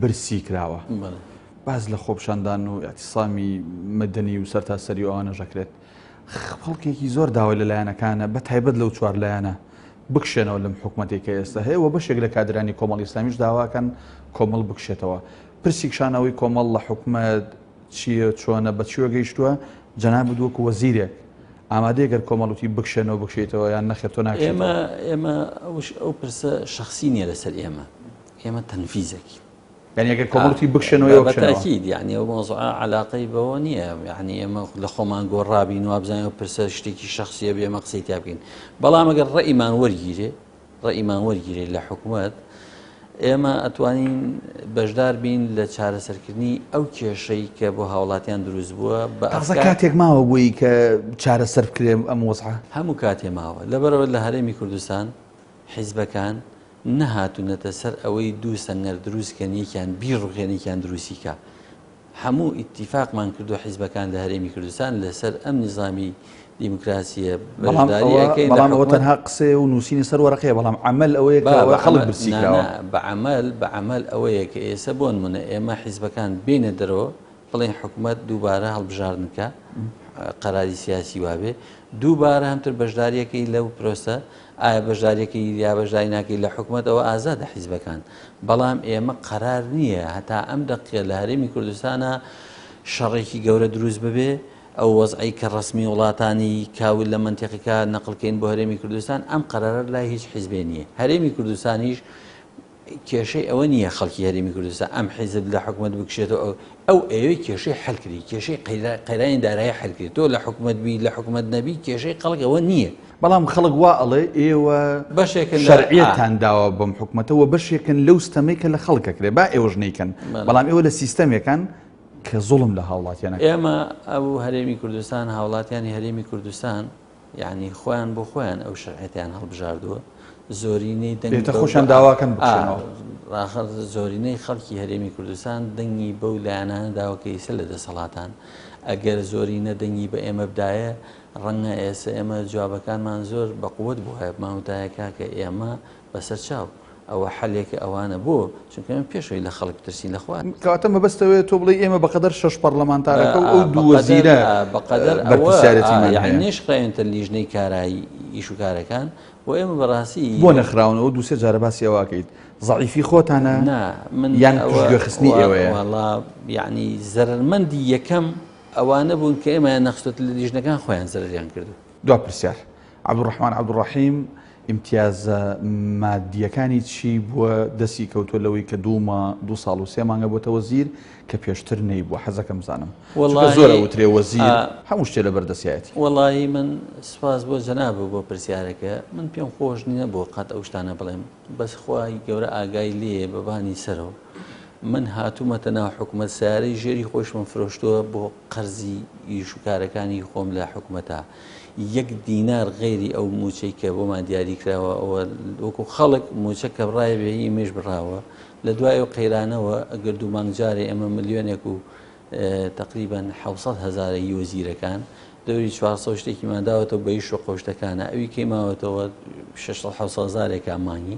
برسی کراوە باس لە خۆپشاندان و ئیعتیسامی مەدەنی و سەرتاسەری و ئەوانەش ئەکرێت خەڵکێکی زۆر داوای لە لایەنەکانە بە تایبەت لەو چوار لایەنە بکشێنەوە لەم حکومەتەی کە ئێستا هەیە و بەشێک لە کادرانی کۆمەڵی ئیسلامیش داواکەن کۆمەڵ بکشێتەوە. پرسی کشانەوەی کۆمەڵ لە حکومەت چییە، چۆنە، بە چیوە گەیشتووە؟ جەنابت وەکو وەزیرێک ئامادەی گەر کۆمەڵ وتی بکشێنەوە بکشێیتەوە یان نەخێر تۆ ناکشێیتەوە؟ ئێمە ئێمە ئەو پرسە شەخسی نییە لەسەر ئێمە، ئێمە تەنفیزەکین. یعنی ئەگەر کۆمەڵ وتی بکشێنەوە ئێوە بکشێنەوە؟ بەتەئکید یعنی ئەو مەوزوعە عەلاقەی بەوە نییە یعنی ئێمە لە خۆمان گۆڕابین وابزانین ئەو پرسە شتێکی شەخسیە بێ ئێمە قسەی تیا بکەین بەڵام ئەگەر ڕەئیمان وەرگیرێ ڕەئیمان وەرگیرێ لە حکوومەت ئێمە ئەتوانین بەشدار بین لە چارەسەرکردنی ئەو کێشەی کە بۆ هاوڵاتیان دروست بووە بە تازە کاتێک ماوە بووی کە چارەسەر بکرێ ئەم وەزعە هەموو کاتێ ماوە لەبەرەوە لە هەرێمی کوردستان حیزبەکان نەهاتوونەتە سەر ئەوەی دوو سەنگەر دروست کەن یەکیان بیڕوخێن یەکیان دروستی کا. هەموو ئیتیفاقمان کردووە حیزبەکان لە هەرێمی کوردستان لەسەر ئەم نیزامی دیموکراسییە بەڵام بەشداری ئەوە ئەکەین لە بەڵام ئەوە حکومەت. تەنها قسەیە و نووسینی سەر وەرەقەیە بەڵام عەمەل ئەوەیە کە با ئەوە بە خەڵک عەمەل برسی نا کراوە. نا بە عەمەل بە عەمەل ئەوەیە کە ئێسە بۆ نموونە ئێمە حیزبەکان بێینە دەرەوە بڵێین حکومەت دووبارە هەڵبژاردن کە قەراری سیاسی وابێ دووبارە هەمتر بەشداریەکەی لەو پرۆسە ئایا بەشداریەکەی یا بەشداری ناکەی لە حکومەت ئەوە ئازادە حیزبەکان بەڵام ئێمە قەرار نییە هەتا ئەم دەقیە لە هەرێمی کوردستانە شەڕێکی گەورە دروست ببێ ئەو وەزعی کە ڕسمی وڵاتانی کاول لە منتیقەکە نەقلکەین بۆ هەرێمی کوردستان ئەم قەرارە لای هیچ حیزبێ نییە هەرێمی کوردستانیش کێشەی ئەوە نییە خەڵکی هەرێمی کوردستان ئەم حیزب لە حکومەت بکشێتەوە ئەو ئەو ئەیەوێ کێشەی حەل کری کێشەی قەیرانی دارایی حەل کری تۆ لە حکومەت بی لە حکومەت نەبی کێشەی خەڵک ئەوە نییە. بەڵام خەڵک وا ئەڵێ ئێوە بەشێکن لە شەرعیەتتان داوە بەم حکومەتە و بەشێکن لەو ستەمەی کە لە خەڵک ئەکرێ با ئێوەش نەیکەن بەڵام ئێوە لە سیستەمێکان کە زوڵم لە هاوڵاتیان ئەکرێت. ئێمە ئەو هەرێمی کوردستان هاوڵاتیانی هەرێمی کوردستان یەعنی خۆیان بۆ خۆیان ئەو شەرعیەتەیان هەڵبژاردووە. زۆرینەی دەنگ ئێتە خۆشیان داواکەن بکشێنەوە. ئاخر زۆرینەی خەڵکی هەرێمی کوردستان دەنگی بەو لایەنانە داوە کە ئیسە لە دەسەڵاتان. ئەگەر زۆرینە دەنگی بە ئێمە بدایە ڕەنگە ئێسە ئێمە جوابەکانمان زۆر بە قوت بوایە بمان وتایە کاکە ئێمە بەسەر چاو ئەوە حەلێکە ئەوانە بۆ چونکە ئێمە پێش ئەوەی لە خەڵک بترسین لە خوا. کەواتە مەبەست ئەوەیە تۆ بڵێی ئێمە بەقەدەر شەش پەڕلەمانتارەکە و ئەو دوو وەزیرە بەقەدەر ئەوە بەرپرسیارێتیمان هەیە. یەعنی نەیشخراوینەتە لیژنەی کارایی ئیش و کارەکان بۆ ئێمە بەڕاستی. بۆ نەخراون ئەوە دوو سێ جارە باسی ئەوە ئەکەیت زەعیفی خۆتانە نا من یان ئەوە پشتگوێخستنی ئێوەیە؟ وەڵا یەعنی زەرەرمەندی یەکەم ئەوانە بوون کە ئێمەیان نەخستۆتە لە لیژنەکان خۆیان زەرەریان کردووە. دوا پرسیار، عەبدولڕەحمان عەبدولڕەحیم ئیمتیازە مادییەکانی چی بووە دەستی کەوتووە لەوەی کە دوو ما دوو ساڵ و سێ مانگە بۆتە وەزیر کە پێشتر نەیبووە حەزەکەم بزانم چونکە زۆر ئەوترێ وەزیر هەموو شتێ لەبەر دەستیایەتی. وەڵایی من سوپاس بۆ جەنابت بۆ پرسیارەکە من پێم خۆش نەبوو قەت ئەو شتانە بڵێم بەس خوای گەورە ئاگای لێیە بە بانی سەرەوە من هاتوومەتە ناو حکومەت سەیارەی ژێری خۆیشمم فرۆشتووە بۆ قەرزی ئیش و کارەکانی خۆم لە حکومەتا یەک دینار غەیری ئەو مووچەی کە بۆمان دیاری کراوە ئەوە وەکو خەڵک مووچە کە بڕایە بێ هی ئێمەیش بڕاوە لە دوای ئەو قەیرانەوە ئەگەر دوو مانگ جارێ ئێمە ملیۆنێک و تەقریبەن 700 هەزارە هی وەزیرەکان دەوری 400 شتێکیمان داوەتەوە بە ئیش و قەوشتەکانە ئەوی کەی ماوەتەوە 600 700 هەزارێکە مانگی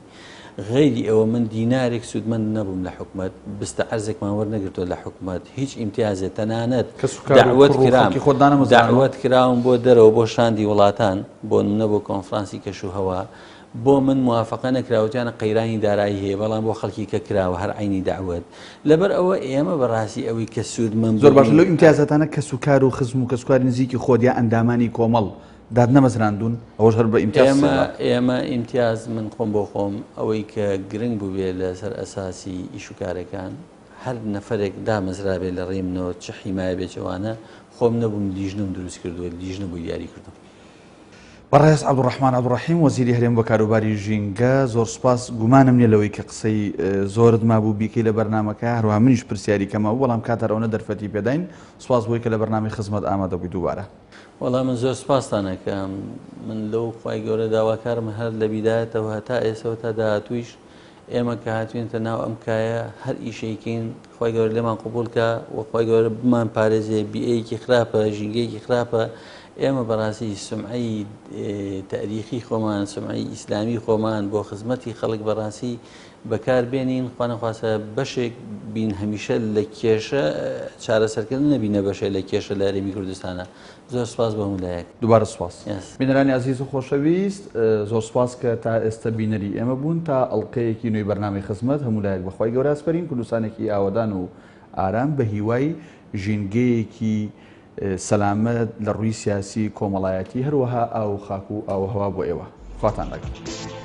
غەیری ئەوە من دینارێک سوودمەند نەبووم لە حکومەت، بستە عەرزێکمان وەرنەگرتووە لە حکومەت، هیچ ئیمتیازێ، تەنانەت کەسوکار و دەعوەت کوڕ و کرام، خەڵکی خۆت دانەمەزراندووە؟ دەعوەت کراوم بۆ دەرەوە بۆ شاندی وڵاتان، بۆ نمونە بۆ کۆنفرانسی کەشوهەوا، بۆ من موافەقە نەکرا، وتیانە قەیرانی دارایی هەیە، بەڵام بۆ خەڵکی کە کراوە هەر عەینی دەعوەت. لەبەر ئەوە ئێمە بەڕاستی ئەوەی کە سوودمەند زۆر باشە بووین، لەو ئیمتیازاتانە کەسوکار و خزم و کەسوکاری نزیکی خۆت یا ئەندامانی کۆمەڵ داتنەمەزراندوون؟ ئەوەش هەر بە ئیمتیاز ئێمە حسێبە. ئێمە ئیمتیاز من خۆم بۆ خۆم ئەوەی کە گرنگ بووبێ لەسەر ئەساسی ئیش و کارەکان هەر نەفەرێک دامەزرابێ لە ڕێی منەوە چ حیمایە بێ چ ئەوانە خۆم نەبووم لیژنەم دروست کردووە لیژنە بۆی دیاری کردووم. بەڕێز عەبدولڕەحمان عەبدولڕەحیم وەزیری هەرێم بۆ کاروباری ژینگە زۆر سوپاس گومانم نیە لەوەی کە قسەی زۆرت مابوو بیکەی لە بەرنامەکە هەروەها منیش پرسیاری کەم مابوو بەڵام کات هەر ئەونە دەرفەتی پێداین سوپاس بۆی کە لە بەرنامەی خزمەت ئامادە بووی دووبارە. وەڵا من زۆر سوپاستان ئەکەم من لەو خوای گەورە داواکارم هەر لە بیدایەتەوە هەتا ئێسەوە تا داهاتوویش ئێمە کە هاتوینەتە ناو ئەم کایە هەر ئیشەیکەین خوای گەورە لێمان قبوڵ کە و خوای گەورە بمان پارێزێ بیئەیەکی خراپە ژینگەیەکی خراپە ئێمە بەڕاستی سمعەی تاریخی خۆمان سمعەی ئیسلامی خۆمان بۆ خزمەتی خەڵک بەڕاستی بەکار بێنین خوانەخواستە بەشێک بین هەمیشە لە کێشە چارەسەرکردن نەبینە بەشێ لە کێشە لە هەرێمی کوردستانە زۆر سپاس بۆ هەموو لایەک. دووبارە سوپاس. Yes. بینەرانی ئازیز و خۆشەویست زۆر سوپاس کە تا ئێستە بینەری ئێمە بوون تا ئەڵقەیەکی نوێی بەرنامەی خزمەت هەموو لایەک بە خوای گەورە ئەسپەرین کوردستانێکی ئاوەدان و ئارام بە هیوای ژینگەیەکی سەلامەت لە ڕووی سیاسی کۆمەڵایەتی هەروەها ئاو و خاک و ئاووهەوا بۆ ئێوە. خواتان لەگەڵ.